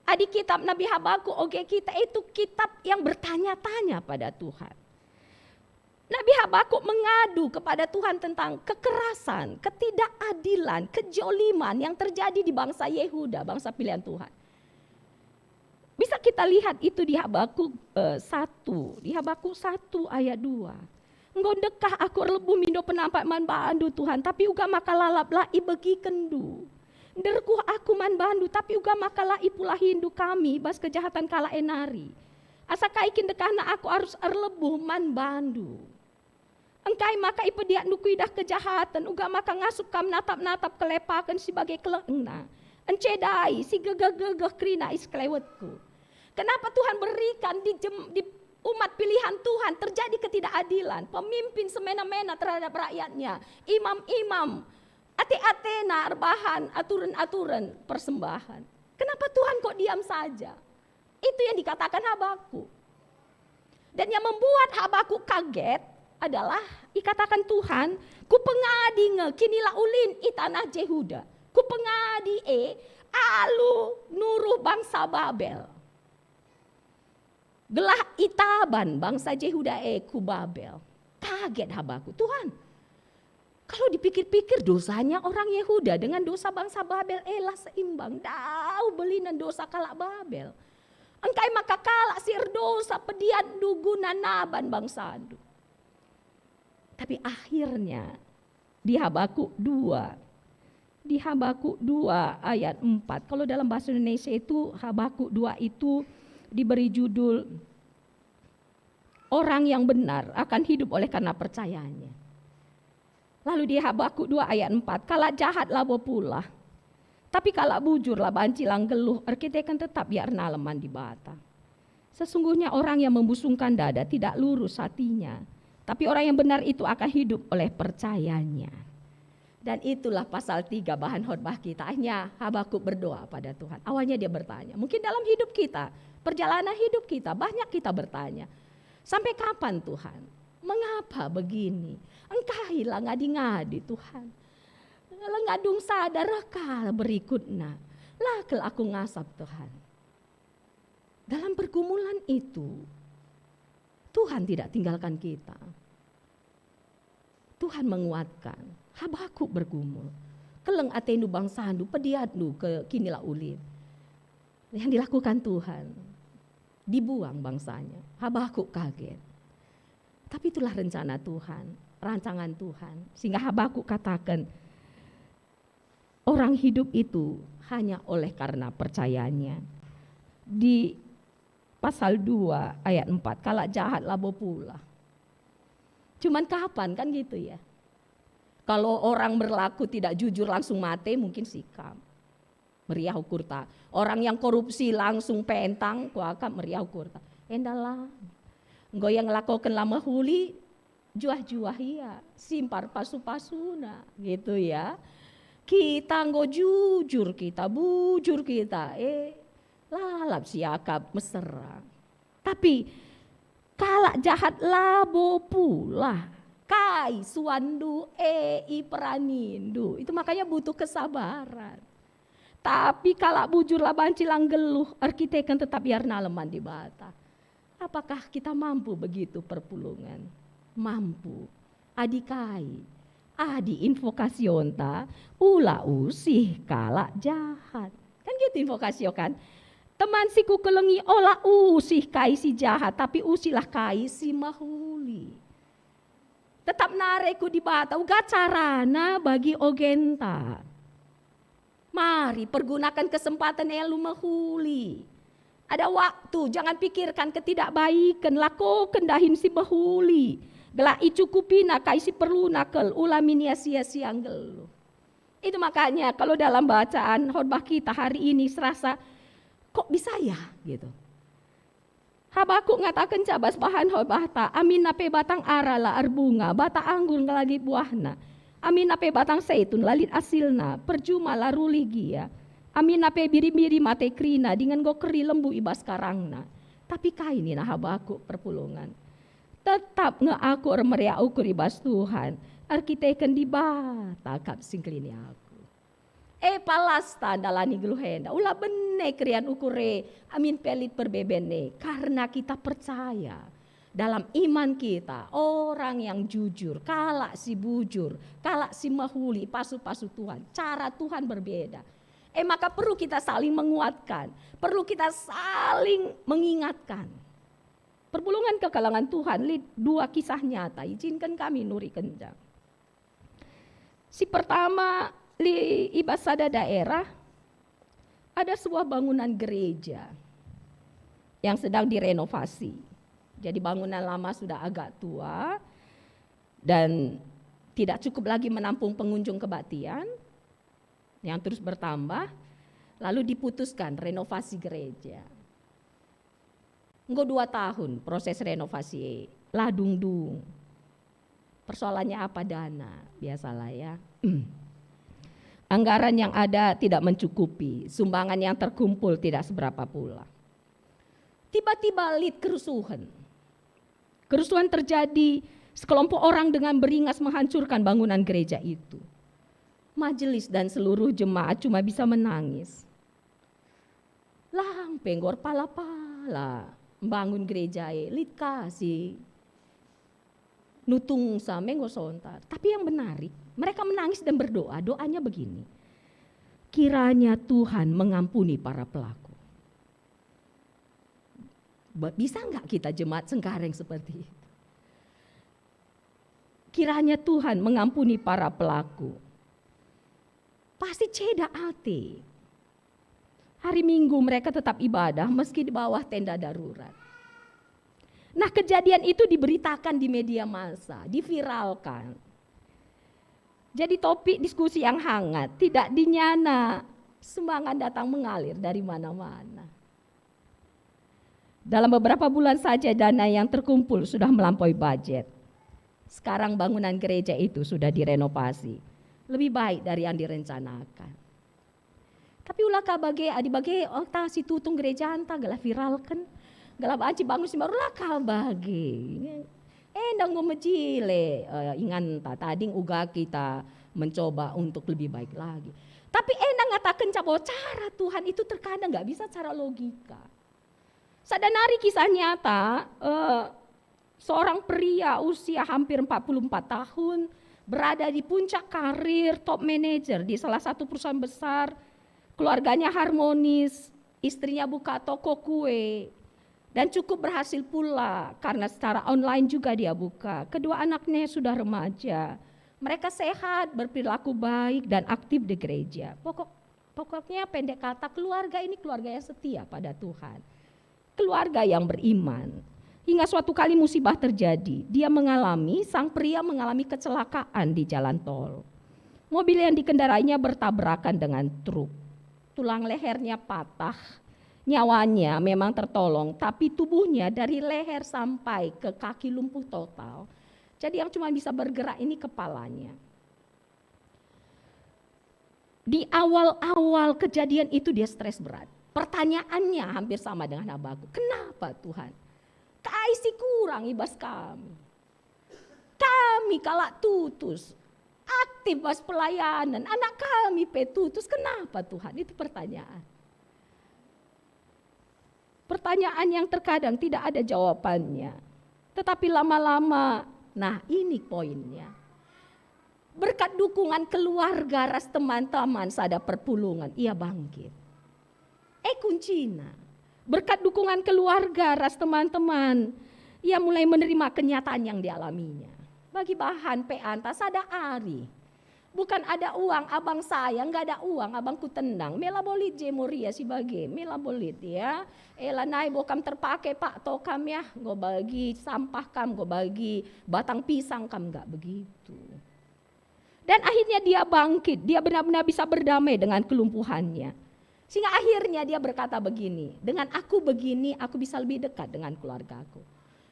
Adi kitab Nabi Habakuk, oke, kita itu kitab yang bertanya-tanya pada Tuhan. Nabi Habakuk mengadu kepada Tuhan tentang kekerasan, ketidakadilan, kejoliman yang terjadi di bangsa Yehuda, bangsa pilihan Tuhan. Bisa kita lihat itu di Habakuk, eh, satu, di Habakuk satu ayat dua. "Enggo ndekah aku erlebuh mindo penampat man bandu, Tuhan, tapi uga maka lalap la ibegikenndu. Nderkuh aku man bandu, tapi uga maka la ipulahindu kami bas kejahatan kalak e nari. Asa kai kin ndekahna aku arus erlebuh man bandu? Engkai maka ipediatndu kuidah kejahaten, uga maka ngasup kam natap-natap kelepaken si bage kelengna? Encedai, si gegeh-gegeh kerina i sekelewetku." Kenapa Tuhan berikan di jem-, di umat pilihan Tuhan terjadi ketidakadilan, pemimpin semena-mena terhadap rakyatnya, imam-imam ate-atena erbahan aturen-aturen persembahan? Kenapa Tuhan kok diam saja? Itu yang dikatakan Habakuk. Dan yang membuat Habakuk kaget adalah ikatakan Tuhan, "Kupengadi nge kinilaulin i tanah Jehuda. Kupengadi e alu nuruh bangsa Babel. Gelah itaban bangsa Jehuda e ku Babel." Kaget Habakuk, "Tuhan, kalau dipikir-pikir dosanya orang Yehuda dengan dosa bangsa Babel e la seimbang, dauh belinen dosa kalak Babel. Engkai maka kalak si erdosa pediatndu guna naban bangsandu?" Tapi akhirnya di Habakuk dua, di Habakuk dua ayat empat, kalau dalam bahasa Indonesia itu Habakuk dua itu diberi judul "Orang yang benar akan hidup oleh karena percayanya." Lalu di Habakuk dua ayat empat, "Kalak jahat labo pulah, tapi kalak bujur la banci la nggeluh, erkiteken tetap ia ernalem man Dibata. Sesungguhnya orang yang membusungkan dada tidak lurus hatinya, tapi orang yang benar itu akan hidup oleh percayanya." Dan itulah pasal tiga bahan khotbah kita. Akhirnya Habakuk berdoa pada Tuhan. Awalnya dia bertanya. Mungkin dalam hidup kita, perjalanan hidup kita, banyak kita bertanya, "Sampai kapan, Tuhan? Mengapa begini? Engkai la ngadi-ngadi, Tuhan? La ngadung sada reh ka berikutna. La kel aku ngasap, Tuhan." Dalam pergumulan itu, Tuhan tidak tinggalkan kita. Tuhan menguatkan. Habakuk bergumul. "Keleng atendu bangsandu, pediatndu ke kinilaulin." Yang dilakukan Tuhan, dibuang bangsanya. Habakuk kaget. Tapi itulah rencana Tuhan, rancangan Tuhan. Sehingga Habakuk katakan, orang hidup itu hanya oleh karena percayanya. Di pasal dua ayat empat, kalak jahat labo pulah. Cuman kapan kan gitu ya? Kalau orang berlaku tidak jujur langsung mate, mungkin sikap. Meriah ukurta. Orang yang korupsi langsung pentang, kuakap meriah ukurta. Endalah. Enggo yang ngelakoken la mehuli, juah-juah ia, simpar pasu-pasuna, gitu ya. Kita enggo jujur kita, bujur kita, eh, lalap siakap mesera. Tapi kalak jahat labo pulah. Kai suanndu, e, iperanindu. Itu makanya butuh kesabaran. Tapi kalak bujur la banci la nggeluh, erkiteken tetap ia ernalem man Dibata. Apakah kita mampu begitu perpulungen? Mampu. Adi kai? Adi invokasionta, ula usih kalak jahat. Kan gitu invokasio kan? Teman si kukelengi, ola usih kai si jahat, tapi usihlah kai si mehuli. Tetap nare ku Dibata, uga carana bagi ogenta. Mari pergunakan kesempatan e alu mehuli. Ada waktu, jangan pikirkan ketidakbaiken, lakoken dahin si mehuli. Gelah icukupina kai si perluna kal, ula min ia sia-sia nggeluh. Itu makanya kalau dalam bacaan khotbah kita hari ini serasa, "Kok bisa ya?" gitu. Habakuk ngatakenca bas bahan khotbahta, "Aminna pe batang ara la erbunga, batang anggur la lit buahna. Aminna pe batang seitun la lit asilna, perjuma la rulih gia. Aminna pe biri-biri mate kerina, dingen enggo keri lembu i bas karangna." Tapi kai nina Habakuk perpulungen? "Tetap nge aku ermeriah ukur i bas Tuhan, erkiteken Dibata kap si ngkelini aku." E, palasta ndalani geluh enda, ula bene keriahen ukur e, amin pe lit perbeben e, karena kita percaya dalam iman kita, orang yang jujur, kalak si bujur, kalak si mehuli, pasu-pasu Tuhan, cara Tuhan berbeda. E, maka perlu kita saling menguatkan, perlu kita saling mengingatkan. Perpulungen kekelengen Tuhan, lit dua kisah nyata, izinken kami nurikenca. Si pertama, li-, i bas sada daerah, ada sebuah bangunan gereja yang sedang direnovasi. Jadi bangunan lama sudah agak tua dan tidak cukup lagi menampung pengunjung kebaktian yang terus bertambah, lalu diputuskan renovasi gereja. Enggo dua tahun proses renovasi e, la dung-dung. Persoalannya apa? Dana, biasalah ya. Anggaran yang ada tidak mencukupi, sumbangan yang terkumpul tidak seberapa pula. Tiba-tiba lit kerusuhan. Kerusuhan terjadi, sekelompok orang dengan beringas menghancurkan bangunan gereja itu. Majelis dan seluruh jemaat cuma bisa menangis. Lang pe enggo erpala-pala mbangun gereja e, lit ka si nutungsa me enggo sontar. Tapi yang menarik, mereka menangis dan berdoa. Doanya begini, "Kiranya Tuhan mengampuni para pelaku." Ba-, bisa nggak kita jemaat Cengkareng seperti itu? "Kiranya Tuhan mengampuni para pelaku." Pasti ceda ate. Hari Minggu mereka tetap ibadah meski di bawah tenda darurat. Nah, kejadian itu diberitakan di media massa, diviralkan. Jadi topik diskusi yang hangat, tidak dinyana, sumbangan datang mengalir dari mana-mana. Dalam beberapa bulan saja dana yang terkumpul sudah melampaui budget. Sekarang bangunan gereja itu sudah direnovasi, lebih baik dari yang direncanakan. Tapi ula ka bage, adi bage, oh, ta situtung gerejanta, gelah viralken, gelah banci bangun si mbaru, ula ka bage. Enda enggo mejile, eh, inganta, tading uga kita mencoba untuk lebih baik lagi. Tapi enda ngatakenca bahwa cara Tuhan itu terkadang nggak bisa cara logika. Sada nari kisah nyata, eh, seorang pria usia hampir empat puluh empat tahun berada di puncak karir, top manager di salah satu perusahaan besar. Keluarganya harmonis, istrinya buka toko kue, dan cukup berhasil pula karena secara online juga dia buka. Kedua anaknya sudah remaja. Mereka sehat, berperilaku baik, dan aktif di gereja. Pokok, pokoknya pendek kata, keluarga ini keluarga yang setia pada Tuhan. Keluarga yang beriman. Hingga suatu kali musibah terjadi. Dia mengalami, sang pria mengalami kecelakaan di jalan tol. Mobil yang dikendarainya bertabrakan dengan truk. Tulang lehernya patah. Nyawanya memang tertolong, tapi tubuhnya dari leher sampai ke kaki lumpuh total. Jadi yang cuma bisa bergerak ini kepalanya. Di awal-awal kejadian itu dia stres berat. Pertanyaannya hampir sama dengan Habakuk. "Kenapa, Tuhan? Kai si kurang i bas kami? Kami kalak tutus, aktif bas pelayanan, anak kami pe tutus. Kenapa, Tuhan?" Itu pertanyaan. Pertanyaan yang terkadang tidak ada jawabannya. Tetapi lama-lama, nah, ini poinnya. Berkat dukungan keluarga ras teman-teman sada perpulungen, ia bangkit. Eh, kuncina. Berkat dukungan keluarga ras teman-teman, ia mulai menerima kenyataan yang dialaminya. Bagi bahan pe anta sada ari. Bukan ada uang, abang saya, nggak ada uang, abang kutendang. Mela bolit je Moria si bage, mela bolit, ya. Ela nai bo kam terpake, Pak, to kam, ya, enggo bagi sampah kam, enggo bagi batang pisang kam, nggak begitu. Dan akhirnya dia bangkit, dia benar-benar bisa berdamai dengan kelumpuhannya. Sehingga akhirnya dia berkata begini, "Dengan aku begini, aku bisa lebih dekat dengan keluargaku.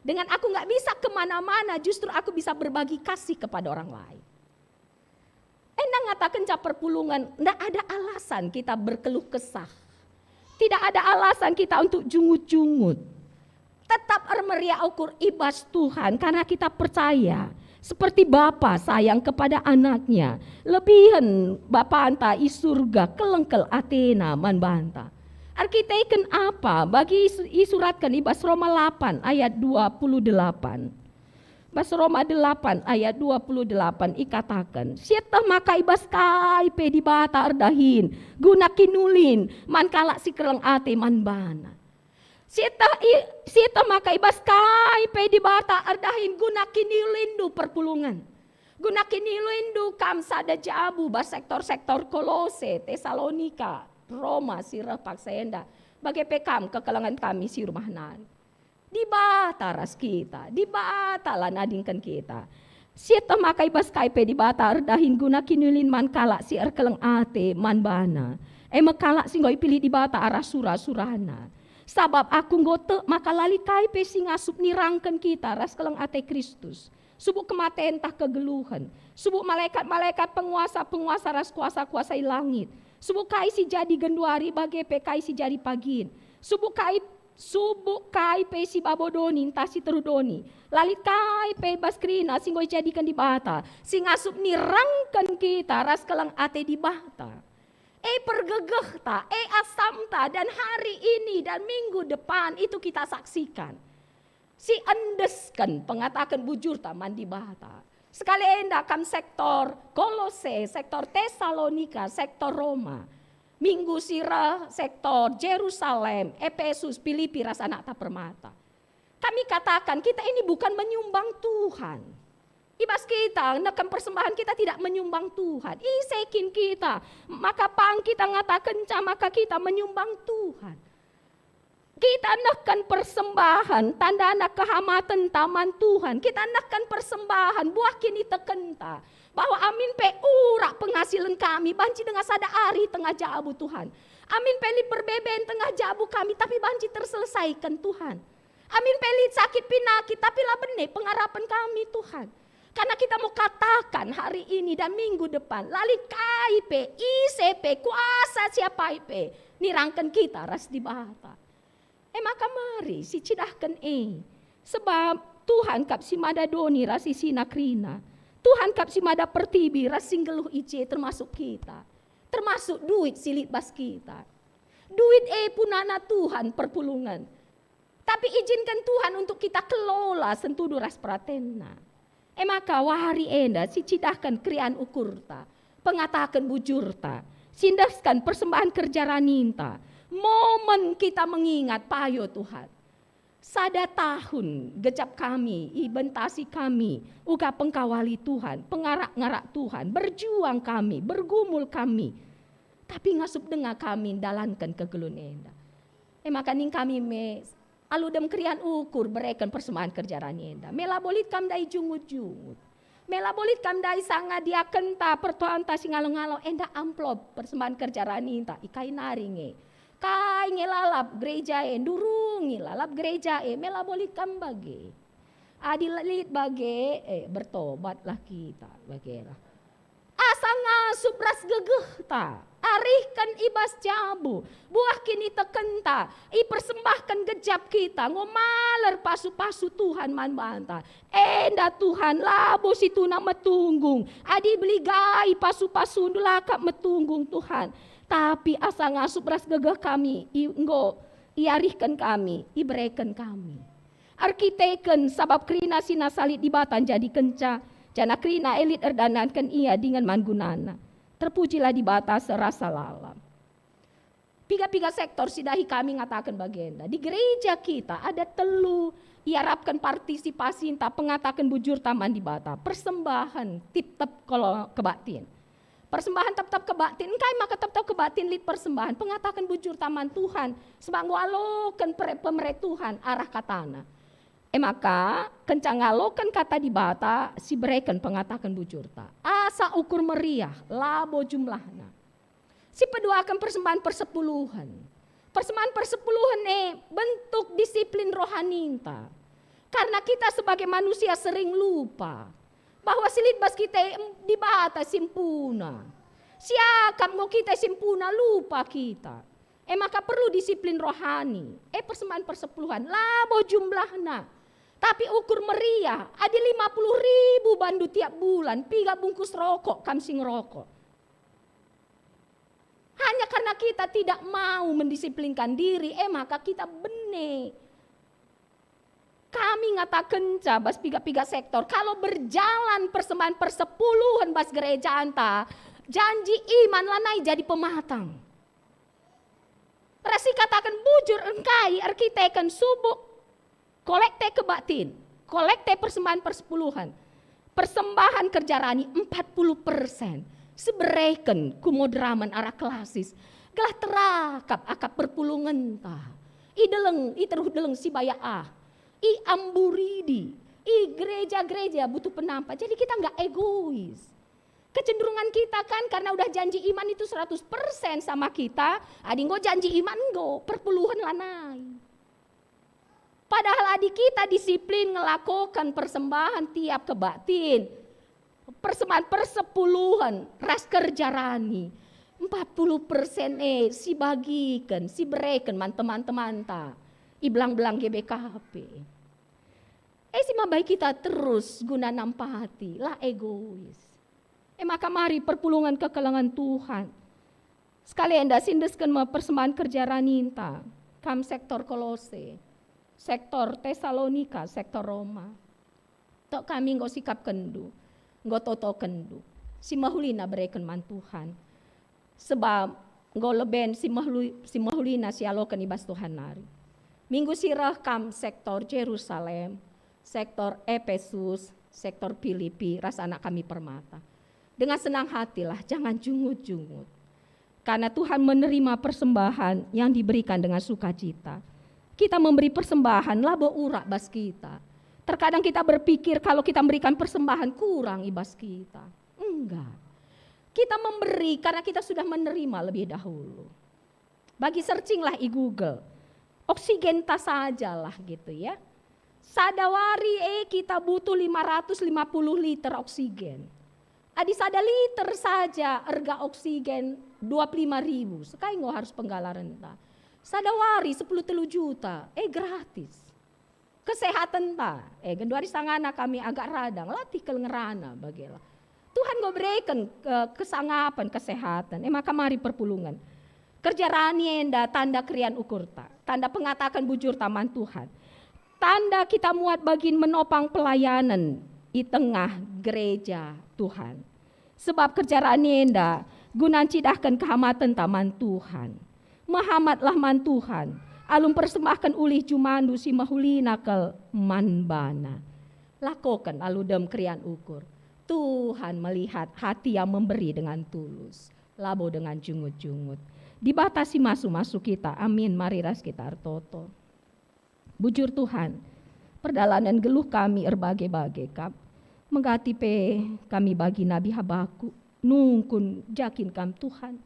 Dengan aku nggak bisa kemana-mana, justru aku bisa berbagi kasih kepada orang lain." Enda ngatakenca perpulungen, ndak ada alasan kita berkeluh kesah. Tidak ada alasan kita untuk jungut-jungut. Tetap ermeriah ukur i bas Tuhan, karena kita percaya seperti Bapa sayang kepada anaknya, lebihen Bapanta i surga kelengkel atena man banta. Erkiteken apa? Bagi isu-, isuratken i bas Roma lapan ayat dua puluh delapan. Bas Roma delapan ayat dua puluh delapan ikataken, "Sieteh maka i bas kai pe Dibata erdahin guna kinulin man kalak si keleng ate man baNa." Sieteh i-, sieteh maka i bas kai pe Dibata erdahin guna kiniulinndu perpulungen. Guna kiniulinndu kam sada jabu bas sektor-sektor Kolose, Tesalonika, Roma si reh paksa enda. Bage pe kam kekelengen kami si rumah nari. Dibata ras kita, Dibata la nadingken kita. Sieteh maka i bas kai pe Dibata erdahin guna kiniulin man kalak si erkeleng ate man baNa, e me kalak si enggo ipilih Dibata arah sura-suraNa. Sabap aku enggo tek maka la lit kai pe si ngasup nirangken kita ras keleng ate Kristus. Subuk kematen ntah kegeluhen, subuk malekat-malekat, penguasa-penguasa ras kuasa-kuasa i langit, subuk kai si jadi genduari bage pe kai si jadi pagin, subuk kai, subuk kai pe si babo doni ntah si teruh doni, la lit kai pe bas kerina si enggo ijadiken Dibata, si ngasup nirangken kita ras keleng ate Dibata. E pergegehta, e asamta, dan hari ini dan minggu depan itu kita saksikan. Si endesken pengataken bujurta man Dibata. Sekali enda kam sektor Kolose, sektor Tesalonika, sektor Roma. Minggu si reh sektor Jerusalem, Epesus, Pilipi, ras anakta permata. Kami katakan, kita ini bukan menyumbang Tuhan. I bas kita neken persembahan, kita tidak menyumbang Tuhan. Ise kin kita? Maka pang kita ngatakenca maka kita menyumbang Tuhan. Kita nehken persembahan, tandana kehamatenta man Tuhan. Kita nehken persembahan, buah kinitekenta. Bahwa amin pe urak pengasilen kami, banci denga sada ari tengah jabu Tuhan. Amin pe lit perbeben tengah jabu kami, tapi banci terselesaiken Tuhan. Amin pe lit sakit pinakit, tapi la bene pengarapen kami, Tuhan. Karena kita mau katakan hari ini dan minggu depan, la lit kai pe, ise pe, kuasa siapai pe, nirangken kita ras Dibata. E maka mari sicidahken e. Sebab Tuhan kap si mada doni ras isina kerina. Tuhan kap si mada pertibi ras si nggeluh i je, termasuk kita. Termasuk duit si lit bas kita. Duit e punana Tuhan perpulungen. Tapi ijinken Tuhan untuk kita kelola sentudu ras peratenNa. E maka wari enda sicidahken keriahen ukurta, pengataken bujurta, siendesken persembahan kerja raninta, momen kita mengingat payo Tuhan. Sada tahun gejap kami, ibentasi kami, uga pengkawali Tuhan, pengarak-ngarak Tuhan, berjuang kami, bergumul kami. Tapi ngasup denga kami ndalanken kegeluhen enda. E maka ning kami me, alu dem keriahen ukur bereken persembahan kerja rani enda. Me labo lit kam ndai jungut-jungut. Me labo lit kam ndai sanga diakenta, pertoanta si ngalo-ngalo, enda amplop persembahan kerja raninta, i kai nari nge. Kai nge lalap gereja e, ndurungi lalap gereja e, me labo lit kam bage. Adi lit bage, eh, bertobatlah kita, bagelah. Asa ngasup ras gegehta, arihken i bas jabu, buah kinitekenta, ipersembahken gejap kita, enggo maler pasu-pasu Tuhan man banta. Enda Tuhan, labo situhuna metunggung, adi beligai pasu-pasundu la kap metunggung Tuhan. Tapi asa ngasup ras gegeh kami, i-, enggo iarihken kami, ibereken kami. Erkiteken sabap kerina si nasa lit Dibata njadikenca, janah kerina e lit erdandanken ia dingen man gunana. Terpujilah Dibata serasa lalap. Piga-piga sektor si dahi kami ngataken bagenda. Di gereja kita ada telu iarapken partisipasinta pengataken bujurta man Dibata. Persembahen tep-tep kebaktin. Persembahen tep-tep kebaktin, engkai maka tep-tep kebaktin lit persembahen pengataken bujurta man Tuhan, sebab enggo aloken pere-, pemere Tuhan arah katana. E maka, kenca ngaloken kata Dibata, sibereken pengataken bujurta. Asa ukur meriah, labo jumlahna. Sipeduaken persembahen persepuluhen. Persembahen persepuluhen e bentuk disiplin rohaninta. Karena kita sebagai manusia sering lupa bahwa si lit bas kita e em-, Dibata si mpuna. Siakap enggo kita si mpuna, lupa kita. E maka perlu disiplin rohani. E persembahen persepuluhen, labo jumlahna. Tapi ukur meriah, adi lima puluh ribu bandu tiap bulan, piga bungkus rokok kam si ngerokok. Hanya karena kita tidak mau mendisiplinkan diri, e maka kita bene. Kami ngatakenca bas piga-piga sektor, kalau berjalan persembahan persepuluhen bas gerejanta, janji iman lanai jadi pematang. Ras ikataken bujur engkai erkiteken subuk, kolekte kebaktin, kolekte persembahan persepuluhen, persembahan kerja rani empat puluh persen, sibereken kumoderamen arah klasis, gelah terakap akap perpulungenta. I deleng, i teruh deleng Sibayak ah, i Amburidi, i gereja-gereja butuh penampat. Jadi kita nggak egois. Kecenderungan kita kan karena udah janji iman itu seratus persen sama kita, adi enggo janji iman enggo, perpuluhen lanai. Padahal adi kita disiplin ngelakoken persembahan tiap kebaktin, persembahan persepuluhen ras kerja rani, empat puluh persen e sibagiken, sibereken man teman-temanta i belang-belang G B K P. E si mabai kita terus guna nampati, la egois. E maka mari perpulungen kekelengen Tuhan. Sekali enda siendesken me persembahan kerja raninta, kam sektor Kolose, sektor Tesalonika, sektor Roma. Tok kami enggo sikapkenndu, enggo totokenndu, si mehulina bereken man Tuhan. Sebab enggo leben si mehlu-, si mehulina sialoken i bas Tuhan nari. Minggu si reh kam sektor Jerusalem, sektor Epesus, sektor Pilipi, ras anak kami Permata. Dengan senang hatilah, jangan jungut-jungut. Karena Tuhan menerima persembahan yang diberikan dengan sukacita. Kita memberi persembahan labo urak bas kita. Terkadang kita berpikir kalau kita memberikan persembahan kurang i bas kita. Enggak. Kita memberi karena kita sudah menerima lebih dahulu. Bagi searchinglah i Google. Oksigen ta sajalah gitu ya. Sada wari e kita butuh lima ratus lima puluh liter oksigen. Adi sada liter saja erga oksigen dua puluh lima ribu, sekai enggo harus penggalarenta. Sada wari sepuluh telu juta, eh gratis. Kesehatenta, eh genduari sangana kami agak radang, latih kal ngerana bagela. Tuhan enggo bereken, eh, kesangapen, kesehatan. Eh, maka mari perpulungen. Kerja rani enda tanda kerian ukurta, tanda pengataken bujurta man Tuhan. Tanda kita muat bagin menopang pelayanen i tengah gereja Tuhan. Sebab kerja rani enda guna ncidahken kehamatenta man Tuhan. Mehamatlah man Tuhan, Alu mpersembahken ulih jumandu si mehulina kal man baNa. Lakoken alu dem keriahen ukur. Tuhan melihat hati yang memberi dengan tulus, labo dengan jungut-jungut. Dibata si masu-masu kita. Amin. Mari ras kita ertoto. Bujur Tuhan, perdalanen geluh kami erbage-bage kap. Menggati pe kami bagi nabi Habakuk, nungkun jakin Kam Tuhan.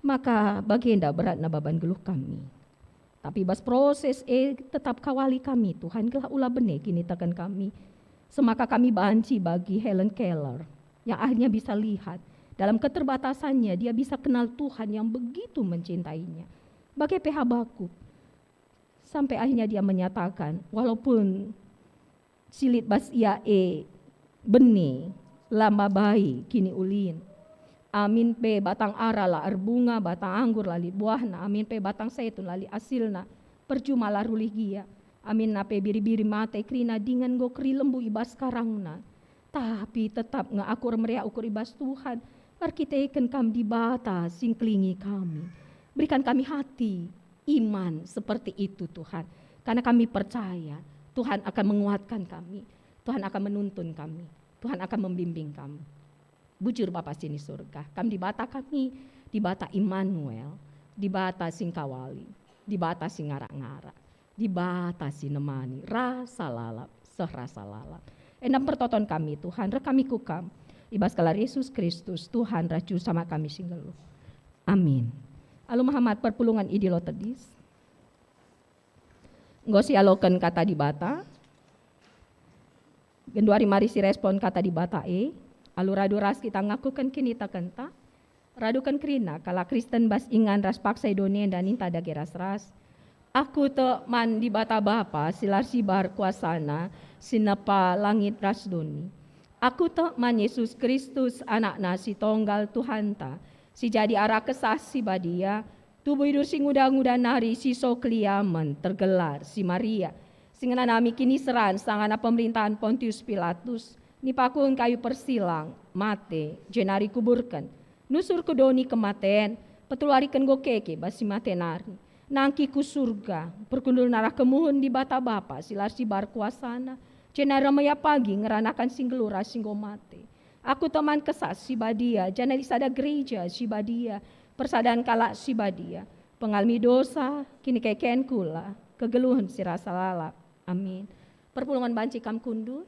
Maka bagenda beratna baban geluh kami. Tapi bas proses e tetap kawali kami, Tuhan, gelah ula bene kiniteken kami. Semaka kami banci bagi Helen Keller, yang akhirnya bisa lihat dalam keterbatasannya, dia bisa kenal Tuhan yang begitu mencintainya. Bage pe Habakuk, sampai akhirnya dia menyatakan, walaupun si lit bas ia e bene la mabai kiniulin. Amin pe batang ara la erbunga, batang anggur la lit buahna, amin pe batang saitun la lit asilna, perjuma la rulih gia. Aminna pe biri-biri mate kerina dingen enggo keri lembu i bas karangna. Tapi tetap nge aku ermeriah ukur i bas Tuhan, erkiteken Kam Dibata si ngkelingi kami. Berikan kami hati iman seperti itu, Tuhan. Karena kami percaya Tuhan akan menguatkan kami, Tuhan akan menuntun kami, Tuhan akan membimbing kami. Bujur Bapa sini surga, Kam Dibata kami, Dibata Immanuel, Dibata singkawali, Dibata si ngarak-ngarak, Dibata si nemani, rasa lalap, seh rasa lalap. Enda pertoton kami, Tuhan, reh kami ku Kam, i bas gelar Yesus Kristus, Tuhan ras Juru Selamat kami si nggeluh. Amin. Alu mehamat perpulungen i Dilo Tedis. Enggo sialoken Kata Dibata, genduari mari sirespon Kata Dibata e, alu radu ras kita ngakuken kinitekenta, raduken kerina kalak Kristen bas ingan ras paksa i doni enda ninta dage ras-ras. Aku tek man Dibata Bapa si la ersibar kuasaNa, si nepa langit ras doni. Aku tek man Yesus Kristus, AnakNa si Tonggal Tuhanta, si jadi arah Kesah Si Badia, tubuh idur si nguda-nguda nari si so keliamen, tergelar si Maria, si ngenanami kiniseran sangana pemerintahen Pontius Pilatus, nipakuhen kayu persilang, mate, jenari kuburken, nusur ku doni kematen, peteluariken enggo keke bas si mate nari. Nangkih ku Surga, perkundul arah kemuhen Dibata Bapa si la ersibar kuasaNa, jenari reh ia pagi ngeranaken si nggeluh ras si enggo mate. Aku tek man Kesah Si Badia, janah lit sada gereja si badia, persadan kalak si badia, pengalemi dosa, kinikeken kula, kegeluhen si rasa lalap. Amin. Perpulungen banci kam kundul.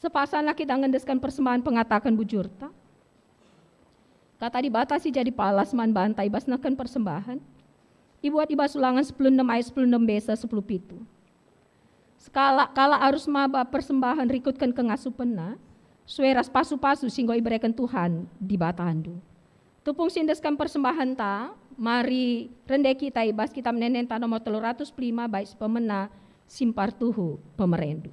Sepasanlah kita ngendesken persembahen pengataken bujurta. Kata Dibata si jadi palas man banta i bas nehken persembahen, ibuat i bas Ulangen sepuluh enem ayat sepuluh enem B seh sepuluh pitu. Sekalak-kalak arus maba persembahen rikutken kengasupenna, sue ras pasu-pasu si enggo ibereken Tuhan Dibatandu. Tupung si endesken persembahenta, mari rende kita i bas Kitab Ende-enden nomor telu ratus lima bait si pemena, Simpartuhu Pemerendu.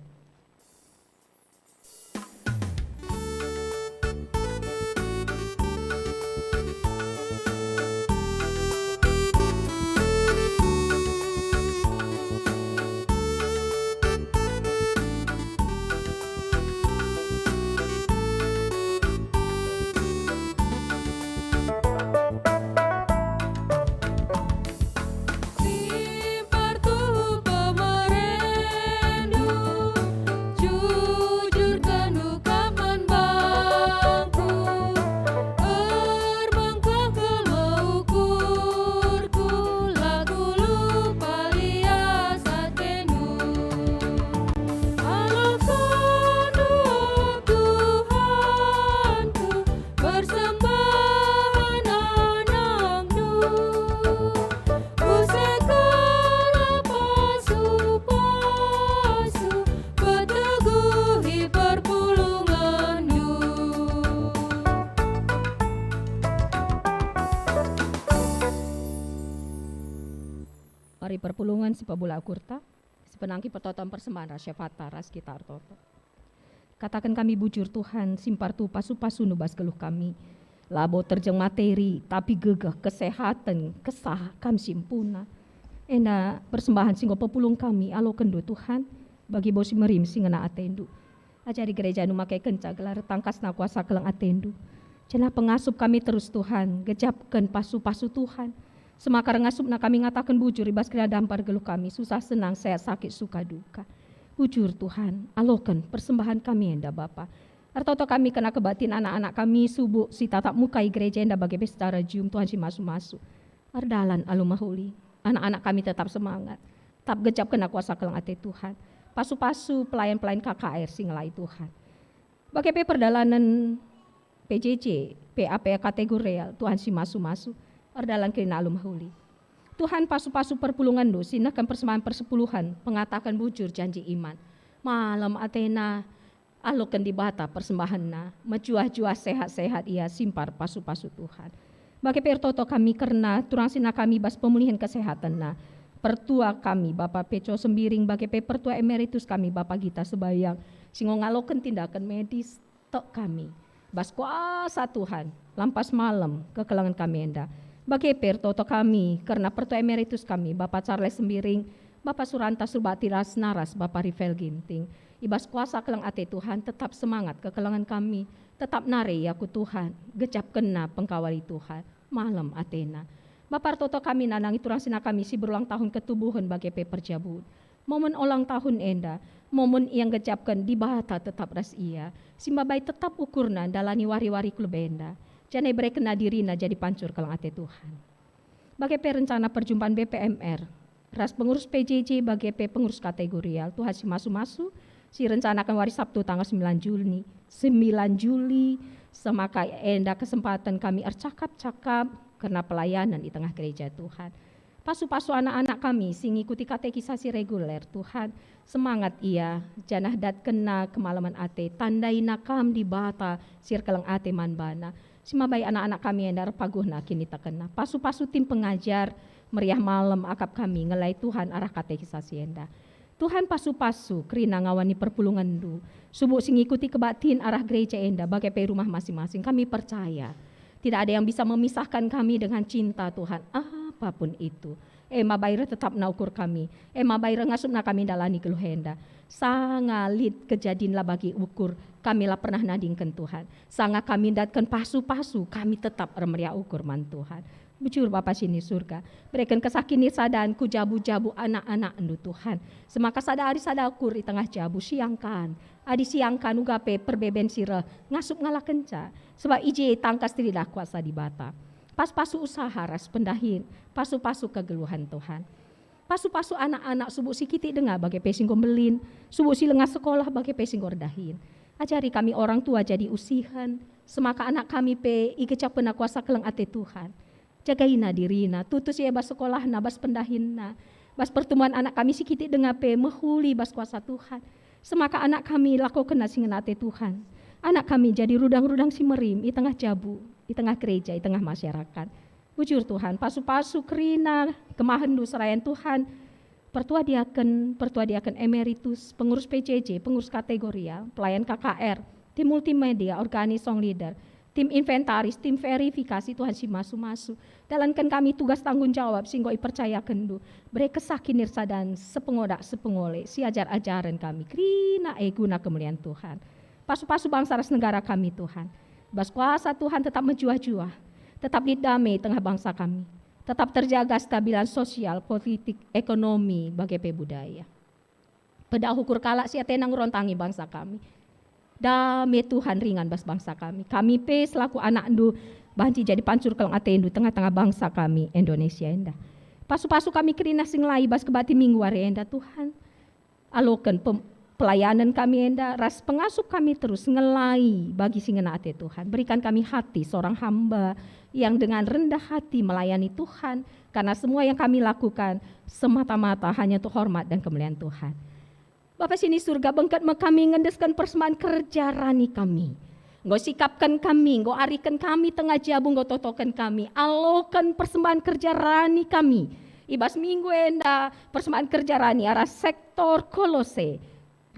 Persembahen anakNdu, use kala pasu-pasu, peteguhi perpulungenNdu. Mari perpulungen si pebulak ukurta, si penangki pertoton persembahen ras syafaat ras kita ertoto. Kataken kami bujur, Tuhan, Simpartuhu pasu-pasuNdu bas geluh kami. Labo terjeng materi, tapi gegeh, kesehaten, kesah Kam si empuna. Enda persembahen si enggo pepulung kami, alokenNdu, Tuhan, bagi bas si merim si ngena ateNdu. Ajari gerejaNdu makekenca gelah ertangkasna kuasa keleng ateNdu. Janah pengasup kami terus, Tuhan, gejapken pasu-pasu Tuhan. Semakar ngasupna kami ngataken bujur i bas kerina dampar geluh kami, susah senang, sehat sakit, suka duka. Bujur Tuhan, aloken persembahan kami enda Bapa. Ertoto kami kena kebaktin anak-anak kami subuk si tatap muka i gereja enda bage pe secara jum Tuhan si masu-masu. Erdalan alu mehuli, anak-anak kami tetap semangat, tetap gejapken kuasa keleng ate Tuhan. Pasu-pasu pelayan-pelayan K K R si ngelai Tuhan. Bage pe perdalanen P J J, P A P A kategorial, Tuhan si masu-masu, erdalan kerina alu mehuli. Tuhan pasu-pasu perpulungenndu si nehken persembahen persepuluhen, pengataken bujur janji iman. Malem atena, aloken Dibata persembahenna, mejuah-juah sehat-sehat ia simpar pasu-pasu Tuhan. Bage pe ertoto kami kerna turang sina kami bas pemulihen kesehatenna. Pertua kami, Bapa Peco Sembiring, bage pe pertua emeritus kami, Bapa Gita Sebayang, si enggo ngaloken tindaken medis, tok kami. Bas kuasa Tuhan, lampas malem kekelengen kami enda. Bage pe ertoto kami kerna pertua emeritus kami, Bapa Charles Sembiring, Bapa Suranta Surbakti ras naras Bapa Rivel Ginting. I bas kuasa keleng ate Tuhan, tetap semangat kekelengen kami, tetap nari ia ku Tuhan, gejapkenna pengkawali Tuhan, malem atena. Bapa ertoto kami nandangi turang sina kami si berulang tahun ketubuhen bage pe perjabun. Momen ulang tahun enda, momen ia nggejapken Dibata tetap ras ia, si mabai tetap ukurna ndalani wari-wari ku lebe enda, janah iberekenna dirina jadi pancur keleng ate Tuhan. Bage pe rencana perjumpaan B P M R ras pengurus P J J bage pe pengurus kategorial Tuhan si masu-masu, si rencanaken wari Sabtu tanggal sembilan Juni, sembilan Juli, semaka enda kesempaten kami ercakap-cakap kerna pelayanan i tengah gereja Tuhan. Pasu-pasu anak-anak kami si ngikuti katekisasi reguler, Tuhan, semangat ia, janah datkenna kemalemen ate, tandaina Kam Dibata si erkeleng ate man bana, si mabai anak-anak kami enda erpaguhna kinitekenna. Pasu-pasu tim pengajar, meriah malem akap kami ngelai Tuhan arah katekisasi enda. Tuhan, pasu-pasu kerina ngawan ni perpulungenndu, subuk si ngikuti kebaktin arah gereja enda bage pe rumah masing-masing. Kami percaya tidak ada yang bisa memisahkan kami dengan cinta Tuhan, apapun itu. E mabai reh tetapna ukur kami, e mabai reh ngasupna kami ndalani geluh enda. Sanga lit kejadin la bagi ukur, kami la pernah nadingken Tuhan. Sanga kami ndatken pasu-pasu, kami tetap ermeriah ukur man Tuhan. Bujur Bapa si ni Surga, bereken kesah kinisadan ku jabu-jabu anak-anakNdu Tuhan. Semaka sada ari sada ukur i tengah jabu siangkan. Adi siangkan uga pe perbeben si reh ngasup ngalakenca. Sebab i je tangkas teridah kuasa Dibata. Pasu-pasu usaha ras pendahin, pasu-pasu kegeluhen Tuhan. Pasu-pasu anak-anak subuk si kitik denga bage pe si enggo mbelin, subuk si langa sekolah bage pe si enggo erdahin. Ajari kami orang tua jadi usihen, semaka anak kami pe igejapkenna kuasa keleng ate Tuhan. Jagaina dirina, tutus ia bas sekolahna, bas pendahinna, bas pertumbuhan anak kami si kitik denga pe mehuli bas kuasa Tuhan. Semaka anak kami lakokenna si ngena ate Tuhan. Anak kami jadi rudang-rudang si merim i tengah jabu, i tengah gereja, i tengah masyarakat. Bujur Tuhan, pasu-pasu kerina kemahenNdu serayan Tuhan, pertua diaken, pertua diaken emeritus, pengurus P J J, pengurus kategorial, pelayan K K R, tim multimedia, organis, song leader, tim inventaris, tim verifikasi, Tuhan si masu-masu. Dalanken kami tugas tanggung jawab si enggo ipercayakenNdu. Bere kesah kinirsadan sepengodak sepengole, si ajar-ajaren kami, kerina e guna kemulian Tuhan. Pasu-pasu bangsa ras negara kami, Tuhan. Bas kuasa Tuhan tetap mejuah-juah, tetap lit dame i tengah bangsa kami, tetap terjaga stabilan sosial, politik, ekonomi, bage pe budaya. Pedauh ukur kalak si atena ngerontangi bangsa kami. Dame Tuhan ringan bas bangsa kami. Kami pe selaku anakNdu banci jadi pancur keleng ateNdu tengah-tengah bangsa kami, Indonesia enda. Pasu-pasu kami kerina si ngelai bas kebaktin minggu wari enda, Tuhan. Aloken pem-, pelayanan kami enda ras pengasup kami terus ngelai bagi si ngena ate Tuhan. Berikan kami hati seorang hamba yang dengan rendah hati melayani Tuhan, karena semua yang kami lakukan semata-mata hanya untuk hormat dan kemuliaan Tuhan. Bapa si ni Surga, bengket me kami ngendesken persembahen kerja rani kami. Enggo sikapken kami, enggo ariken kami tengah jabu, enggo totoken kami. Aloken persembahen kerja rani kami. I bas minggu enda, persembahen kerja rani arah sektor Kolose,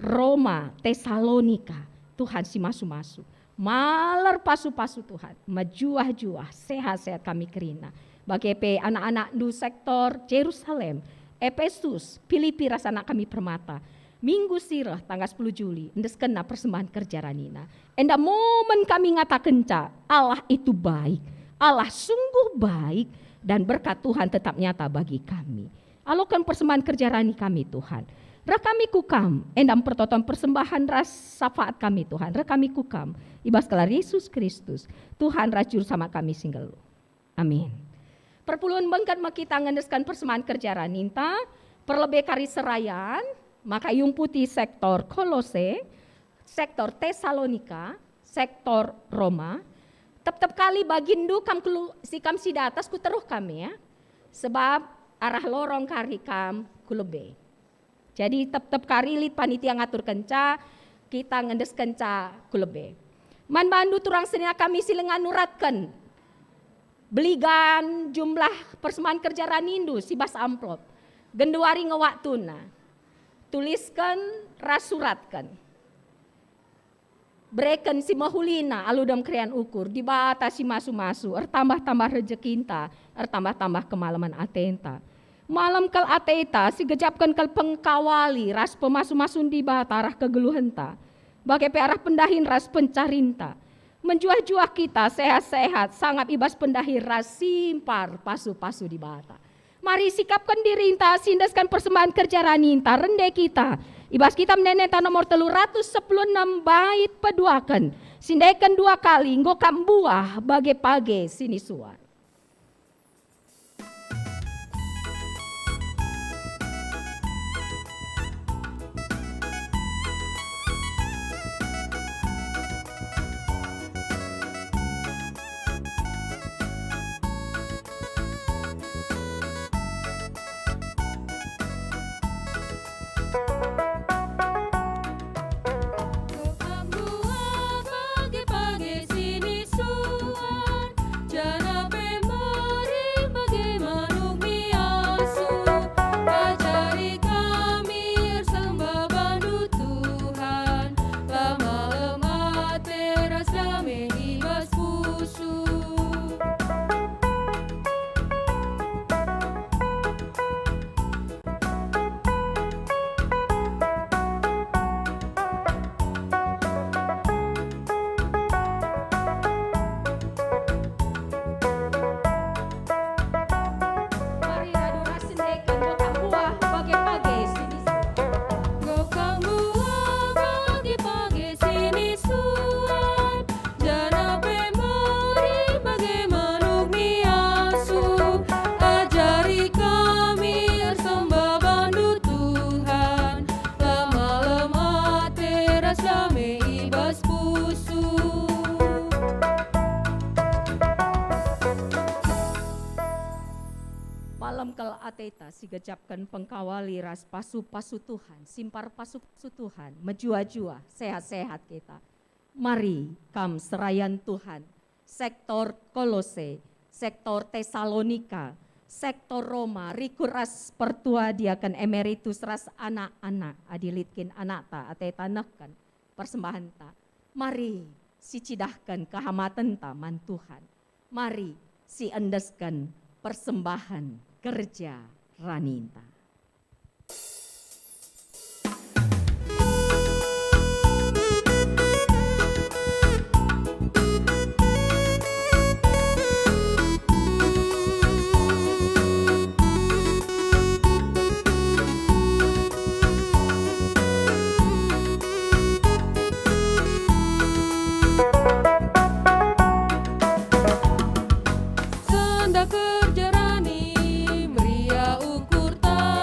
Roma, Tesalonika. Tuhan si masu-masu. Maler pasu-pasu Tuhan, mejuah-juah, sehat-sehat kami kerina. Bage pe anak-anakNdu sektor Jerusalem, Epesus, Pilipi ras anak kami permata. Minggu si reh tanggal sepuluh Juli, endeskenna persembahen kerja ranina. Enda momen kami ngatakenca, Allah itu baik. Allah sungguh baik. Dan berkat Tuhan tetap nyata bagi kami. Aloken persembahen kerja rani kami, Tuhan. Reh kami ku Kam, enda mpertoton persembahen ras syafaat kami, Tuhan. Reh kami ku Kam, i bas gelar Yesus Kristus, Tuhan ras Juru Selamat kami si nggeluh. Amin. Perpulungen bengket me kita ngendesken persembahen kerja raninta, perlebe kari serayan, maka iumputi sektor Kolose, sektor Tesalonika, sektor Roma. Tep-tep kali baginndu kam kelu-, si kam si datas kuteruh kami, ya. Sebab arah lorong kari kam ku lebe. Jadi tep-tep kari lit panitia ngaturkenca, kita ngendeskenca ku lebe. Man bandu turang senina kami si langa nuratken beligan jumlah persembahen kerja ranindu si bas amplop. Genduari nge waktuna. Tulisken ras suratken. Bereken si mehulina alu dem keriahen ukur, Dibata si masu-masu, ertambah-tambah rejekinta, ertambah-tambah kemalemen atenta. Malem kal ateta, si gejapken kal pengkawali ras pemasu-masun Dibata arah kegeluhenta, bage pe arah pendahin ras pencarinta. Menjuah-juah kita sehat-sehat, sangap i bas pendahin ras simpar pasu-pasu Dibata. Mari sikapken dirinta, siendesken persembahen kerja raninta, rende kita. I bas kitab Ende-endenta nomor telu ratus sepuluh enem bait peduaken, siendeken dua kali, enggo kap mbuah bage page sinisuar. Enggo kam mbuah bage-bage sinisuar, janah pe meriah bage manuk ni asu. Ajari kami ersembah bandu Tuhan, la malem ate ras dame i bas pusuh. Mari radu ras sendeken, enggo kam mbuah bage-bage sinisuar. Enggo kam mbuah bage-bage sinisuar, janah pe meriah bage manuk ni asu. Ajari kami ersembah bandu Tuhan, la malem ate ras dame i bas pusuh. Malem kal ateta si gejapken pengkawali ras pasu-pasu Tuhan, simpar pasu-pasu Tuhan, mejuah-juah, sehat-sehat kita. Mari kam serayan Tuhan, sektor Kolose, sektor Tesalonika, sektor Roma, rikut ras pertua diaken emeritus ras anak-anak, adi lit kin anakta ateta nehken persembahenta. Mari sicidahken kehamatenta man Tuhan. Mari siendesken persembahen kerja raninta. Sendah kerja rani, meriah ukurta,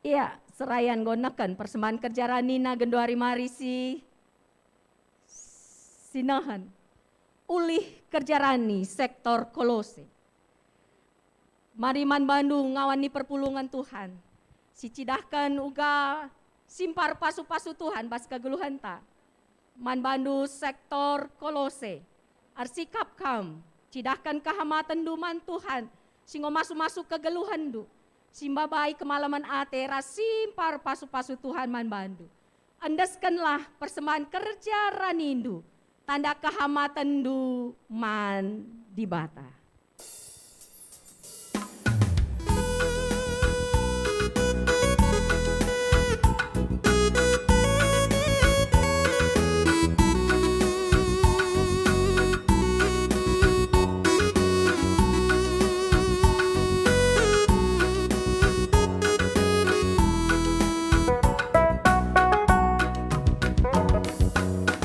Ia, serayan enggo neken persembahen kerja ranina genduari mari si, si nehen. Ulih kerja rani sektor Kolose. Mari man bandu ngawan ni perpulungen Tuhan, si cidahken uga simpar pasu-pasu Tuhan bas kegeluhenta. Man bandu sektor Kolose, ersikap kam, cidahken kehamatenndu man Tuhan, si enggo masu-masu kegeluhenndu, si mbabai kemalemen ate ras simpar pasu-pasu Tuhan man bandu. Endeskenlah persembahen kerja ranindu, tanda kehamatenndu man Dibata.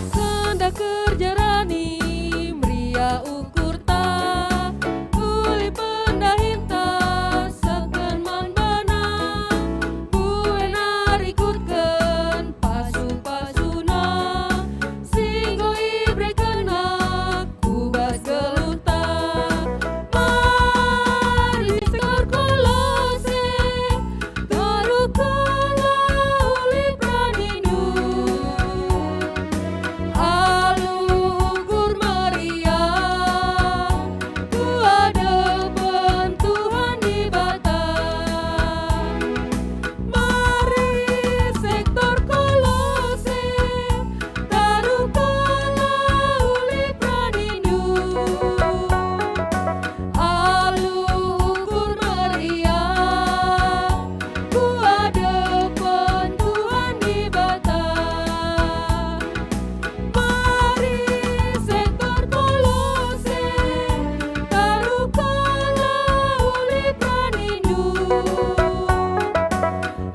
Sendah kerja rani, meriah ukurta, ulih pendahinta sehken man bana, mbue nari ikutken pasu-pasuna, si enggo iberekenna ku bas geluhta. Mari sektor Kolose, taruhkenlah ulih peranindu. Alu ukur meriah ku adepen Tuhan Dibata. Mari sektor Kolose, taruhkenlah ulih peranindu. Alu ukur meriah ku adepen Tuhan Dibata. Mari sektor Kolose, taruhkenlah ulih peranindu.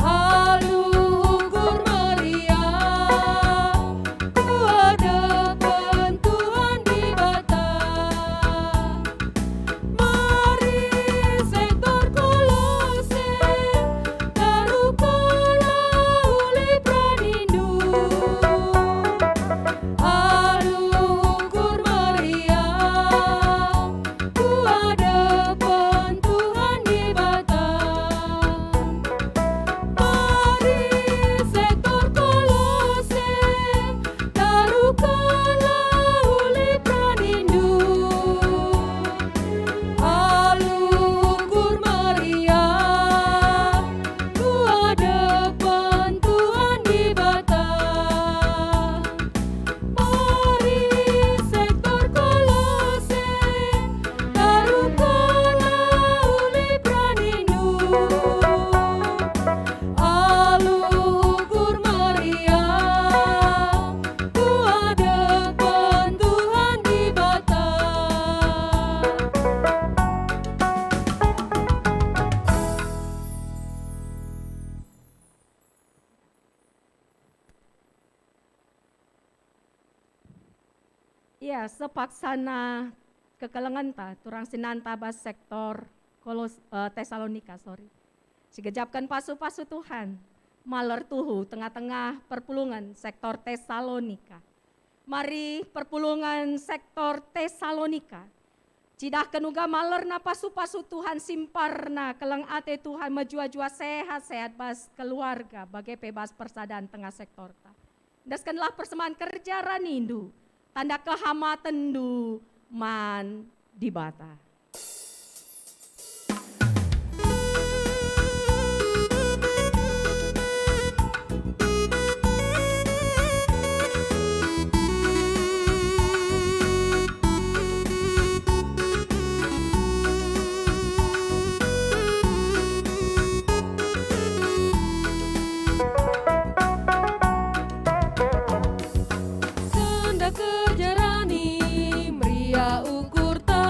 Alu ukur meriah ku adepen Tuhan Dibata. Mari sektor Kolose, taruhkenlah ulih peranindu. Alu ukur meriah ku adepen Tuhan Dibata. Mari sektor Kolose, taruhkenlah ulih peranindu. Alu ukur meriah ku adepen Tuhan Dibata. Mari sektor Kolose, taruhkenlah ulih peranindu. Alu ukur meriah ku adepen Tuhan Dibata. Ia, sepaksana kekelengenta turang sinanta bas sektor Kolos-, eh, Tesalonika, sorry. Sigejapken pasu-pasu Tuhan, maler tuhu tengah-tengah perpulungen sektor Tesalonika. Mari perpulungen sektor Tesalonika cidahken uga malerna pasu-pasu Tuhan, simparna keleng ate Tuhan, mejuah-juah sehat-sehat bas keluarga, bage pe bas persadan tengah sektorta. Endeskenlah persembahen kerja ranindu, tanda kehamatenndu man Dibata. Sendah kerja rani, meriah ukurta,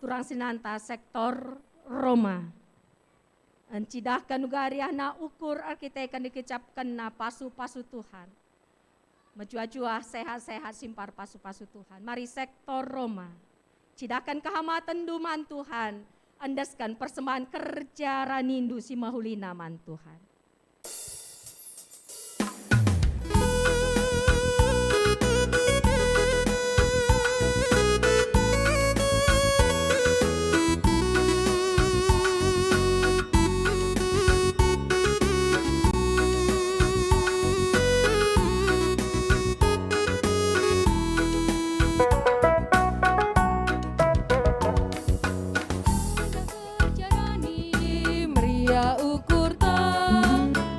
turang senina sektor Roma. Encidahken uga riahna ukur erkiteken dikecapkenna pasu-pasu Tuhan. Mejuah-juah, sehat-sehat, simpar pasu-pasu Tuhan. Mari sektor Roma. Cidahken kehamatenndu man Tuhan, endesken persembahen kerja ranindu si mehulina man Tuhan. Meriah ukurta,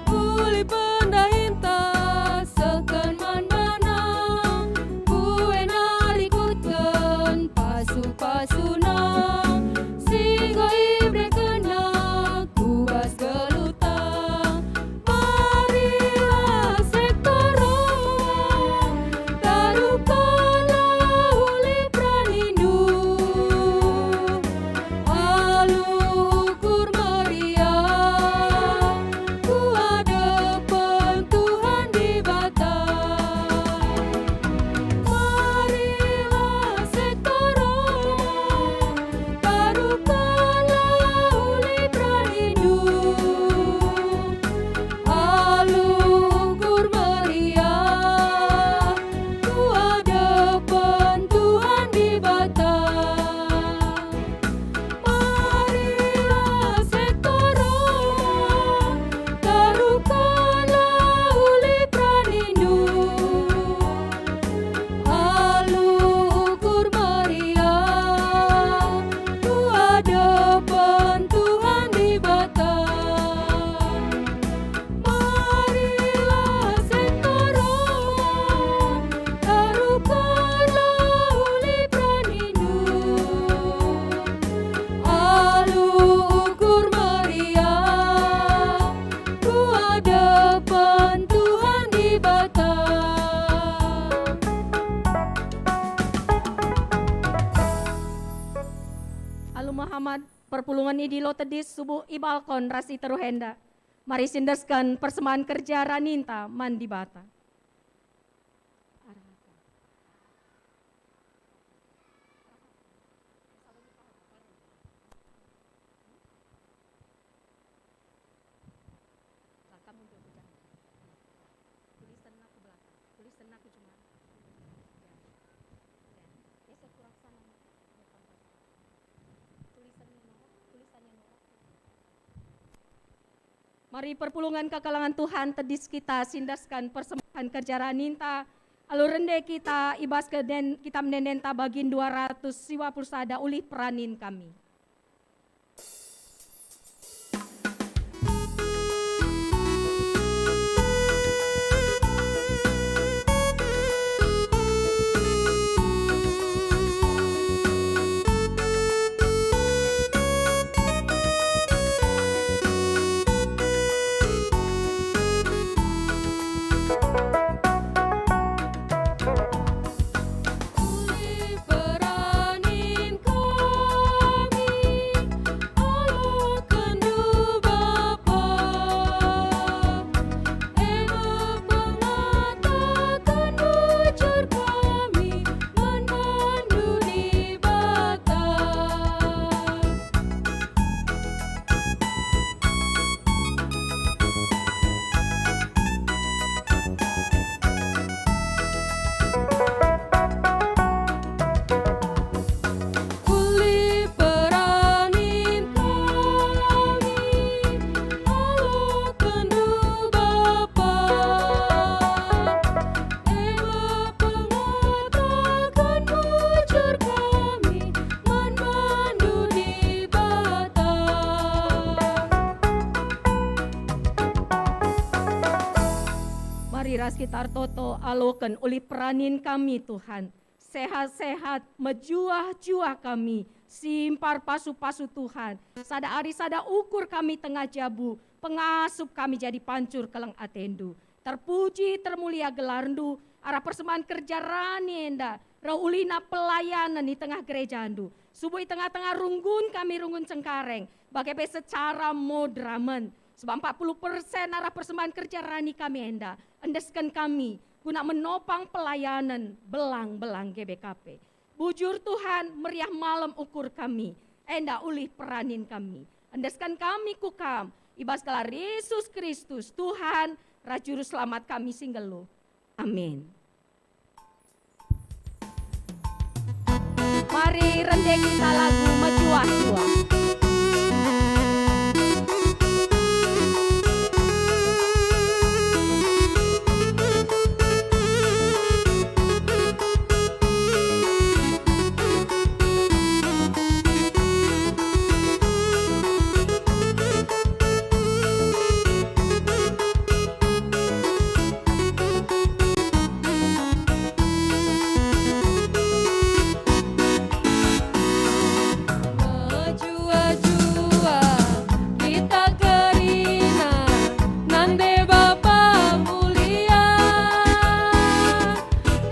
uli pendahinta, sehken man bana, buena rikutken pasu-pasuna, si enggo iberekenna ku bas geluhta. Marilah sektor Roma, taruhkenlah ulih peranindu. Alu ukur meriah ku adepen Tuhan Dibata. Marilah sektor Roma, taruhkenlah ulih peranindu. Alu ukur meriah ku adepen Tuhan Dibata. Marilah sektor Roma, taruhkenlah ulih peranindu. Alu ukur meriah ku adepen Tuhan Dibata. Marilah sektor Roma, taruhkenlah ulih peranindu. Alu ukur meriah ku adepen Tuhan Dibata. Alu Muhammad, perpulungen i Dilo tedis, subuh i balkon ras i teruh enda. Mari siendesken persembahen kerja raninta man Dibata. Tulisanna ku belakang, tulisanna ku jumana. Ya. Ya. Geser kurang sana, Mama. Tulisannya norak, tulisannya norak. Mari perpulungen kekalengen Tuhan, tedis kita siendesken persembahen kerja raninta. Alu rende kita i bas keden-, kitab ende-endenta, bagin dua ratus siwa puluh sada, ulih peranin kami. Ulih peranin kami, alokenndu Bapa, e me pengataken bujur kami man bandu Dibata. Ulih peranin kami, alokenndu Bapa, e me pengataken bujur kami man bandu Dibata. Mari ras kita ertoto aloken ulih peranin kami, Tuhan. Sehat-sehat, mejuah-juah kami, simpar pasu-pasu Tuhan. Sada ari sada ukur kami tengah jabu, pengasup kami jadi pancur keleng atendu. Terpuji, termulia gelarndu, arah persembahen kerja rani enda, reh ulihna pelayanen i tengah gerejandu. Subuk i tengah-tengah runggun kami, runggun Cengkareng, bage pe secara moderamen, sebab empat puluh persen arah persembahan kerja rani kami enda endesken kami guna menopang pelayanen belang-belang G B K P. Bujur Tuhan, meriah malem ukur kami, enda ulih peranin kami. Endesken kami ku Kam, i bas gelar Yesus Kristus, Tuhan ras Juru Selamat kami si nggeluh. Amin. Mari rende kita lagu mejuah-juah. Mejuah-juah kita kerina nande Bapa mulia.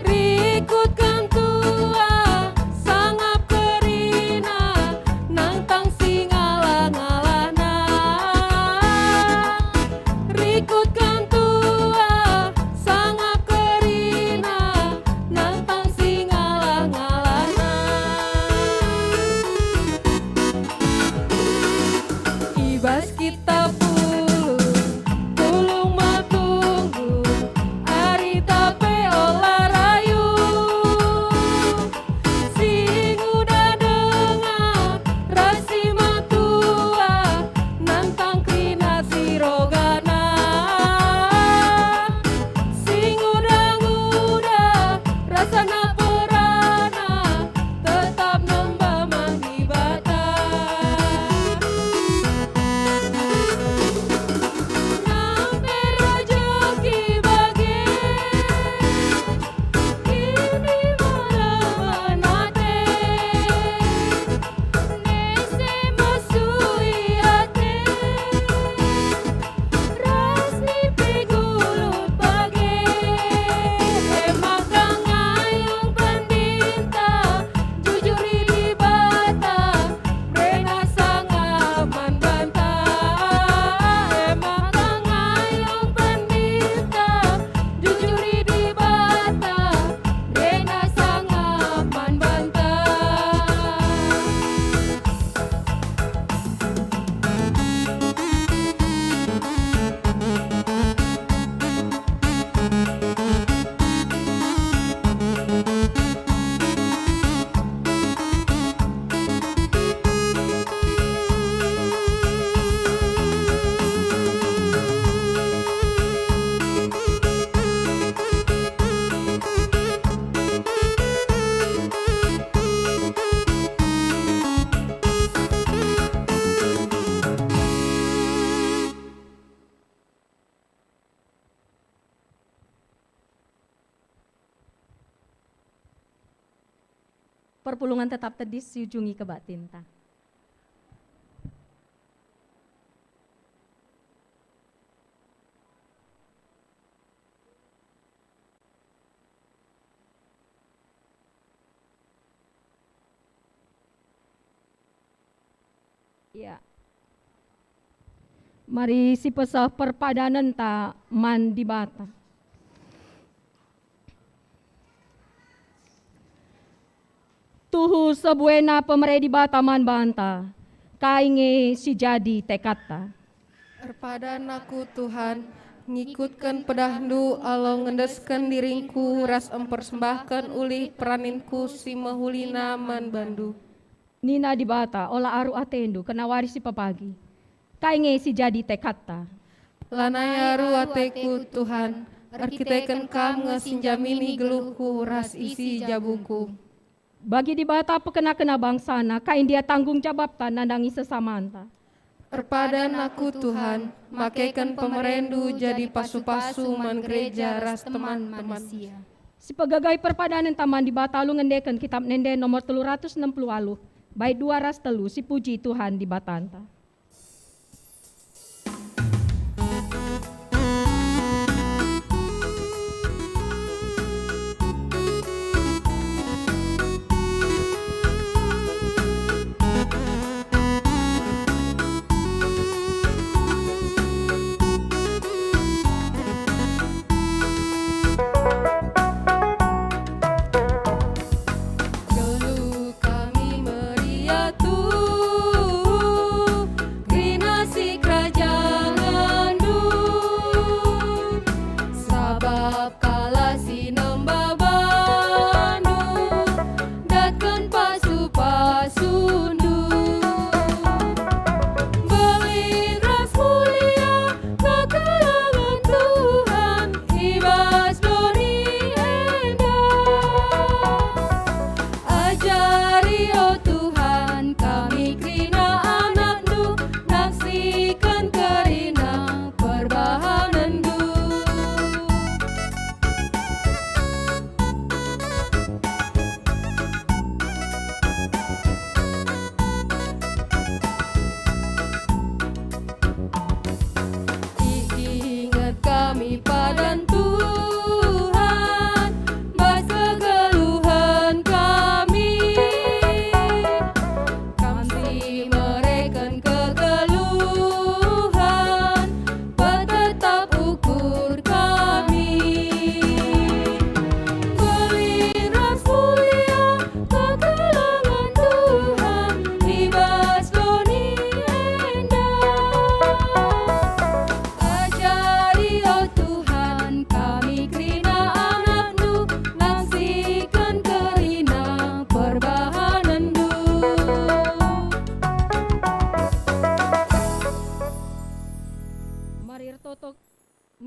Rikutken tua sangap kerina nangtang si ngalah-ngalahna. Rikutken tua sangap kerina nangtang si ngalah-ngalahna. I bas kita pulung, pulung metunggung, arita pe ola rayu. Si nguda denga ras si matua, nantang kerina si rogana. Si nguda-nguda rasana perana, tetap nembah man Dibata. Nampe rejeki bage, ini malemen ate, nese mesui ate. Ras nipe gulut bage, e maka ngayung pendinta, jujuri Dibata, berena sangap man banta. E maka ngayung pendinta, jujuri Dibata, berena sangap man banta. Perpulungen tetap tedis siujungi kebaktinta. Ya. Mari sipeseh perpadanenta man Dibata. Tuhu sebuena pemere Dibata man banta, kai nge si jadi tekadta? Erpadan aku, Tuhan, ngikutken pedahNdu alu ngendesken diringku ras mpersembahken ulih peraninku si mehulina man bandu. Nina Dibata, ola aru atendu, kerna wari si pepagi. Kai nge si jadi tekadta? Lanai aru ateku, Tuhan, erkiteken Kam nge si njamini geluhku ras isi jabuku. Bagi Dibata pekena-kena bangsaNa, kai ndia tanggung jabapta nandangi sesamanta? Erpadan aku, Tuhan, makeken pemereNdu jadi pasu-pasu man gereja ras teman-teman si pegagai perpadanenta man Dibata alu ngendeken Kitab Ende-enden nomor telu ratus enam puluh waluh, bait dua ras telu, sipuji Tuhan Dibatanta.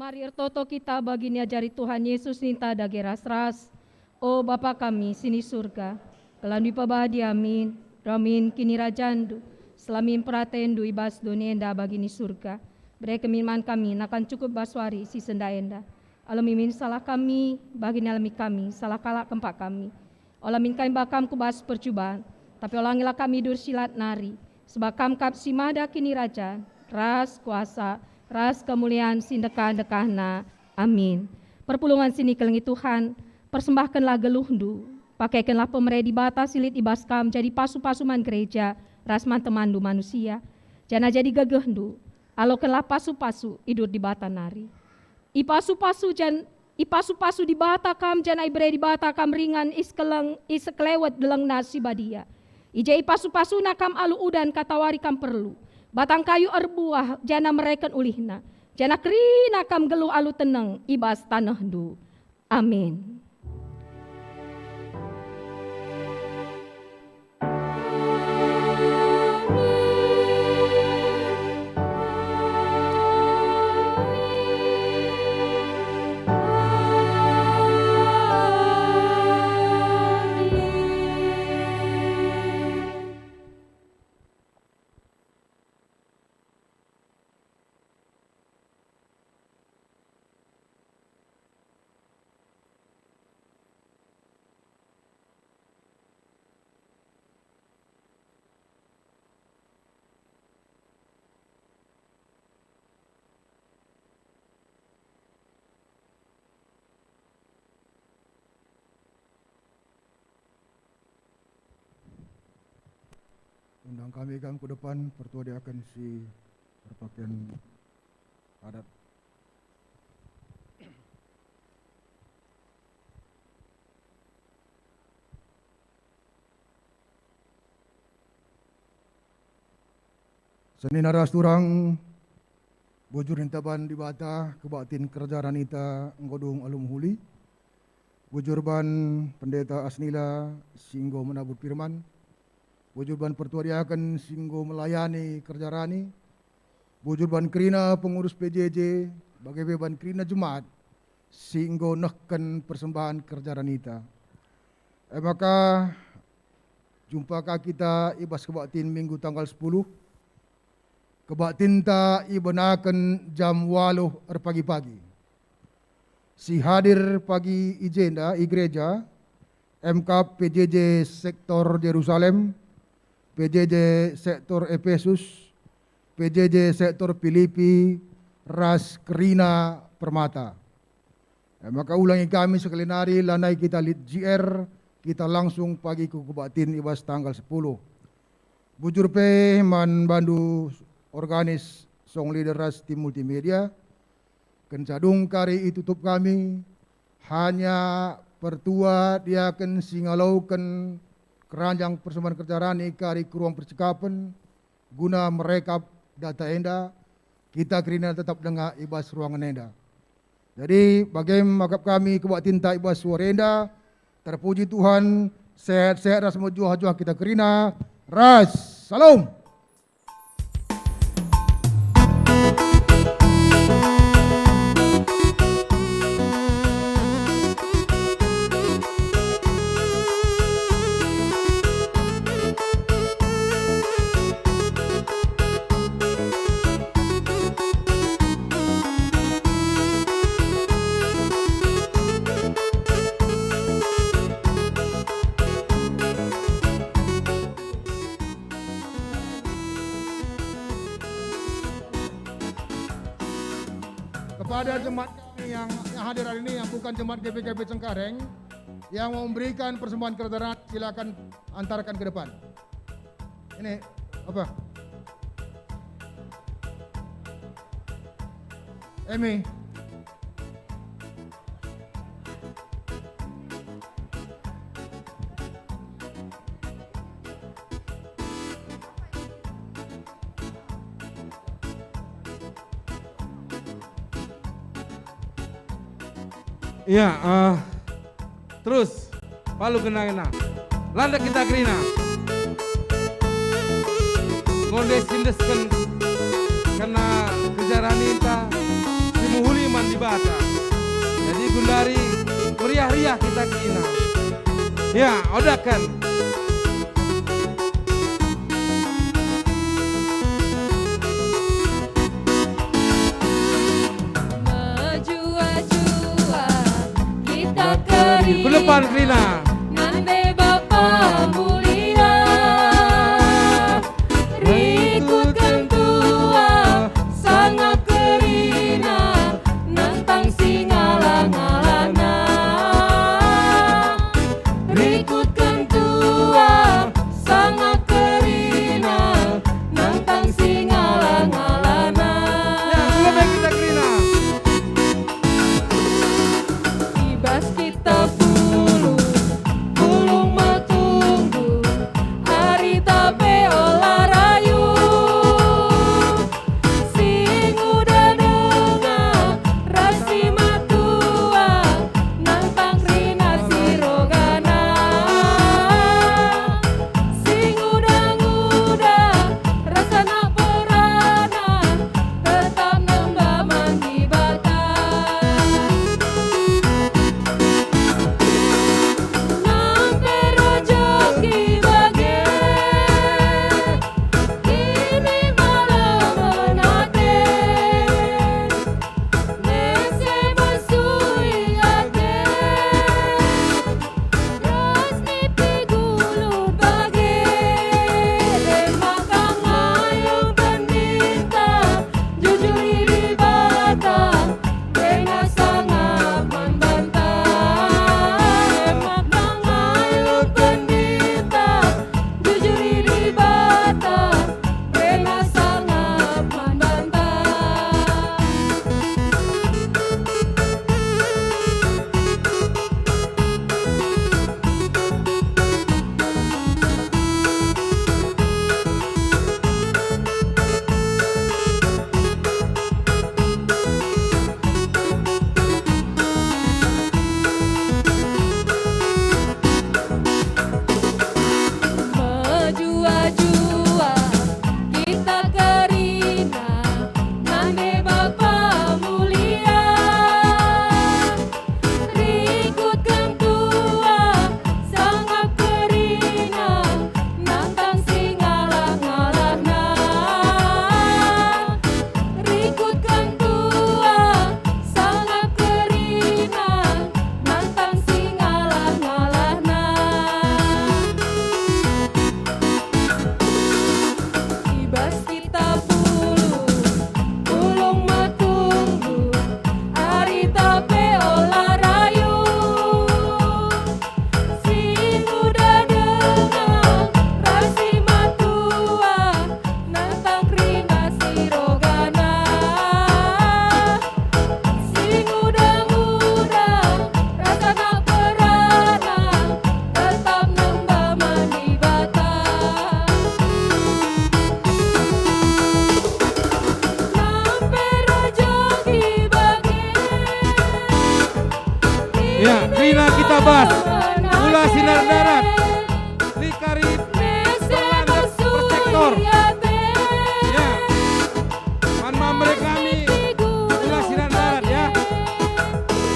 Mari ertoto kita bagi niajari Tuhan Yesus ninta dage ras-ras. O Bapa kami si ni Surga, gelarNdu ipebadia min, reh min kinirajanNdu, seh la min peratenNdu i bas doni enda bagi ni Surga. Bereken min man kami nakan cukup bas wari si sendah enda. Alemi min salah kami, bagi nalemi kami salah kalak kempak kami. Ola min kami ba Kam ku bas percuban, tapi olangilah kami idur si lat nari, sebab Kam kap si mada kinirajan, ras kuasa, ras kemulian si ndekah-ndekahna. Amin. Perpulungen si nikelengi Tuhan, persembahkenlah geluhndu, pakekenlah pemere Dibata si lit i bas kam jadi pasu-pasu man gereja ras man temanndu manusia, janah jadi gegehndu, alokenlah pasu-pasu idur Dibata nari. Ipasu-pasu jan-, ipasu-pasu Dibata kam, janah ibere Dibata kam ringan i sekeleng-, i sekelewet delengNa si badia. I je ipasu-pasuNa kam alu udan katawari kam perlu. Batang kayu erbuah janah mereken ulihna, janah kerina kam nggeluh alu teneng i bas tanehndu. Amin. Undang kami kam ku depan, pertua diaken si berpakaian adat. Senina ras turang, bujur ninta ban Dibata, kebaktin kerja ranita enggo dung alu mehuli. Bujur ban Pendeta Asnila si enggo menabur firman. Bujur ban pertua diaken si enggo melayani kerja rani. Bujur ban kerina pengurus P J J, bage pe ban kerina jemaat si enggo nehken persembahen kerja ranita. E maka, jumpa ka kita i bas kebaktin Minggu tanggal sepuluh. Kebaktinta ibenaken jam waluh erpagi-pagi. Si hadir pagi i jenda i gereja, M K P J J Sektor Jerusalem, P J J Sektor Epesus, P J J Sektor Pilipi, ras kerina Permata. E maka ulangi kami sekali nari, lanai kita lit G R, kita langsung pagi ku kebaktin i bas tanggal sepuluh. Bujur pe man bandu organis, song leader ras tim multimedia, kenca dung kari itutup kami, hanya pertua diaken si ngaloken keranjang persembahen kerja rani kari ku ruang percakapen, guna merekap data enda, kita kerina tetap denga i bas ruangen enda. Jadi, bage me akap kami kebaktinta i bas wari enda, terpuji Tuhan, sehat-sehat ras mejuah-juah kita kerina, ras, Salom! Kepada jemaat kami yang, yang hadir hari ini, yang bukan jemaat G P K P Cengkareng, yang mau memberikan persembahan kerja rani, silakan antarkan ke depan. Ini, apa? Emi. Iya, eh, terus, palu kena-kena. Landak kita kerina. Ngonde sindesken kena kerja raninta, si mehuli man Dibata. Jadi gundari meriah-riah kita kerina. Ya, odaken. Mejuah-juah kita kerina. Ku depan kerina. Nande Bapa mulia. Rikutken tua, sangap kerina, nantang si ngalah-ngalahna. Rikutken tua, sangap kerina, nantang si ngalah-ngalahna. Ya, ku lebe kita kerina. I bas kita pulung, pulung metunggung, arita pe ola rayu. Si nguda denga ras si matua, nantang kerina si rogana. Si nguda-nguda ras anak perana, tetap nembah man Dibata. Nampe rejeki bage, kini malem ate. Mese besui ate, ras nipi gulut bage, e maka ngayuh pendeta, jujuri Dibata, bena sangap man banta. E maka ngayuh pendeta, jujuri Dibata, bena sangap man banta. Mejuah-juah kita kerina, nande Bapa mulia. Rikutken tua, sangap kerina, nantang si ngalah-ngalahna. Rikutken tua, sangap kerina, nantang si ngalah-ngalahna. I bas kita pulung, pulung metunggung, arita pe ola rayu. Si nguda denga ras si matua, nantang kerina si rogana. Si nguda-nguda ras anak perana, tetap nembah man Dibata. Nampe rejeki bage. Ya, kerina kita bas. Mula sinar darat. Lit kari persektor. Ya. Man mamre kami, mula sinar darat, ya.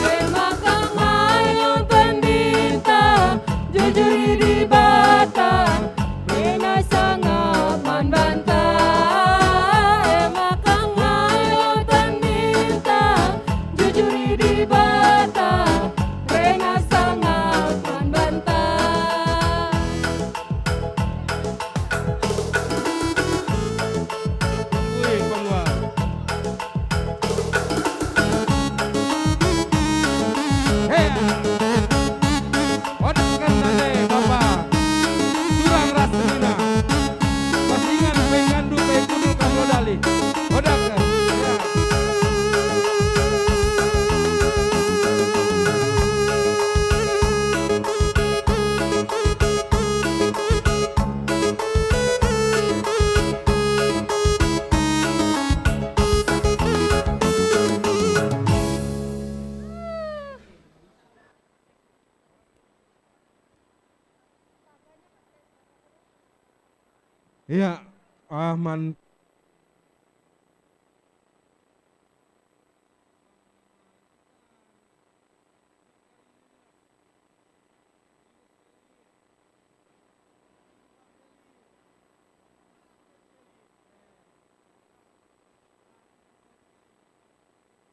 E maka ngayuh pendeta, jujuri Dibata, bena sangap man banta. E maka ngayuh pendeta, jujuri Dibata, bena sangap man banta. Wih, pengua. Hei. Odaken nande, Bapa. Turang ras senina. Pasingan pe ngandung pe kundul kam lo dali. Odaken. Ya. Ya, ah, man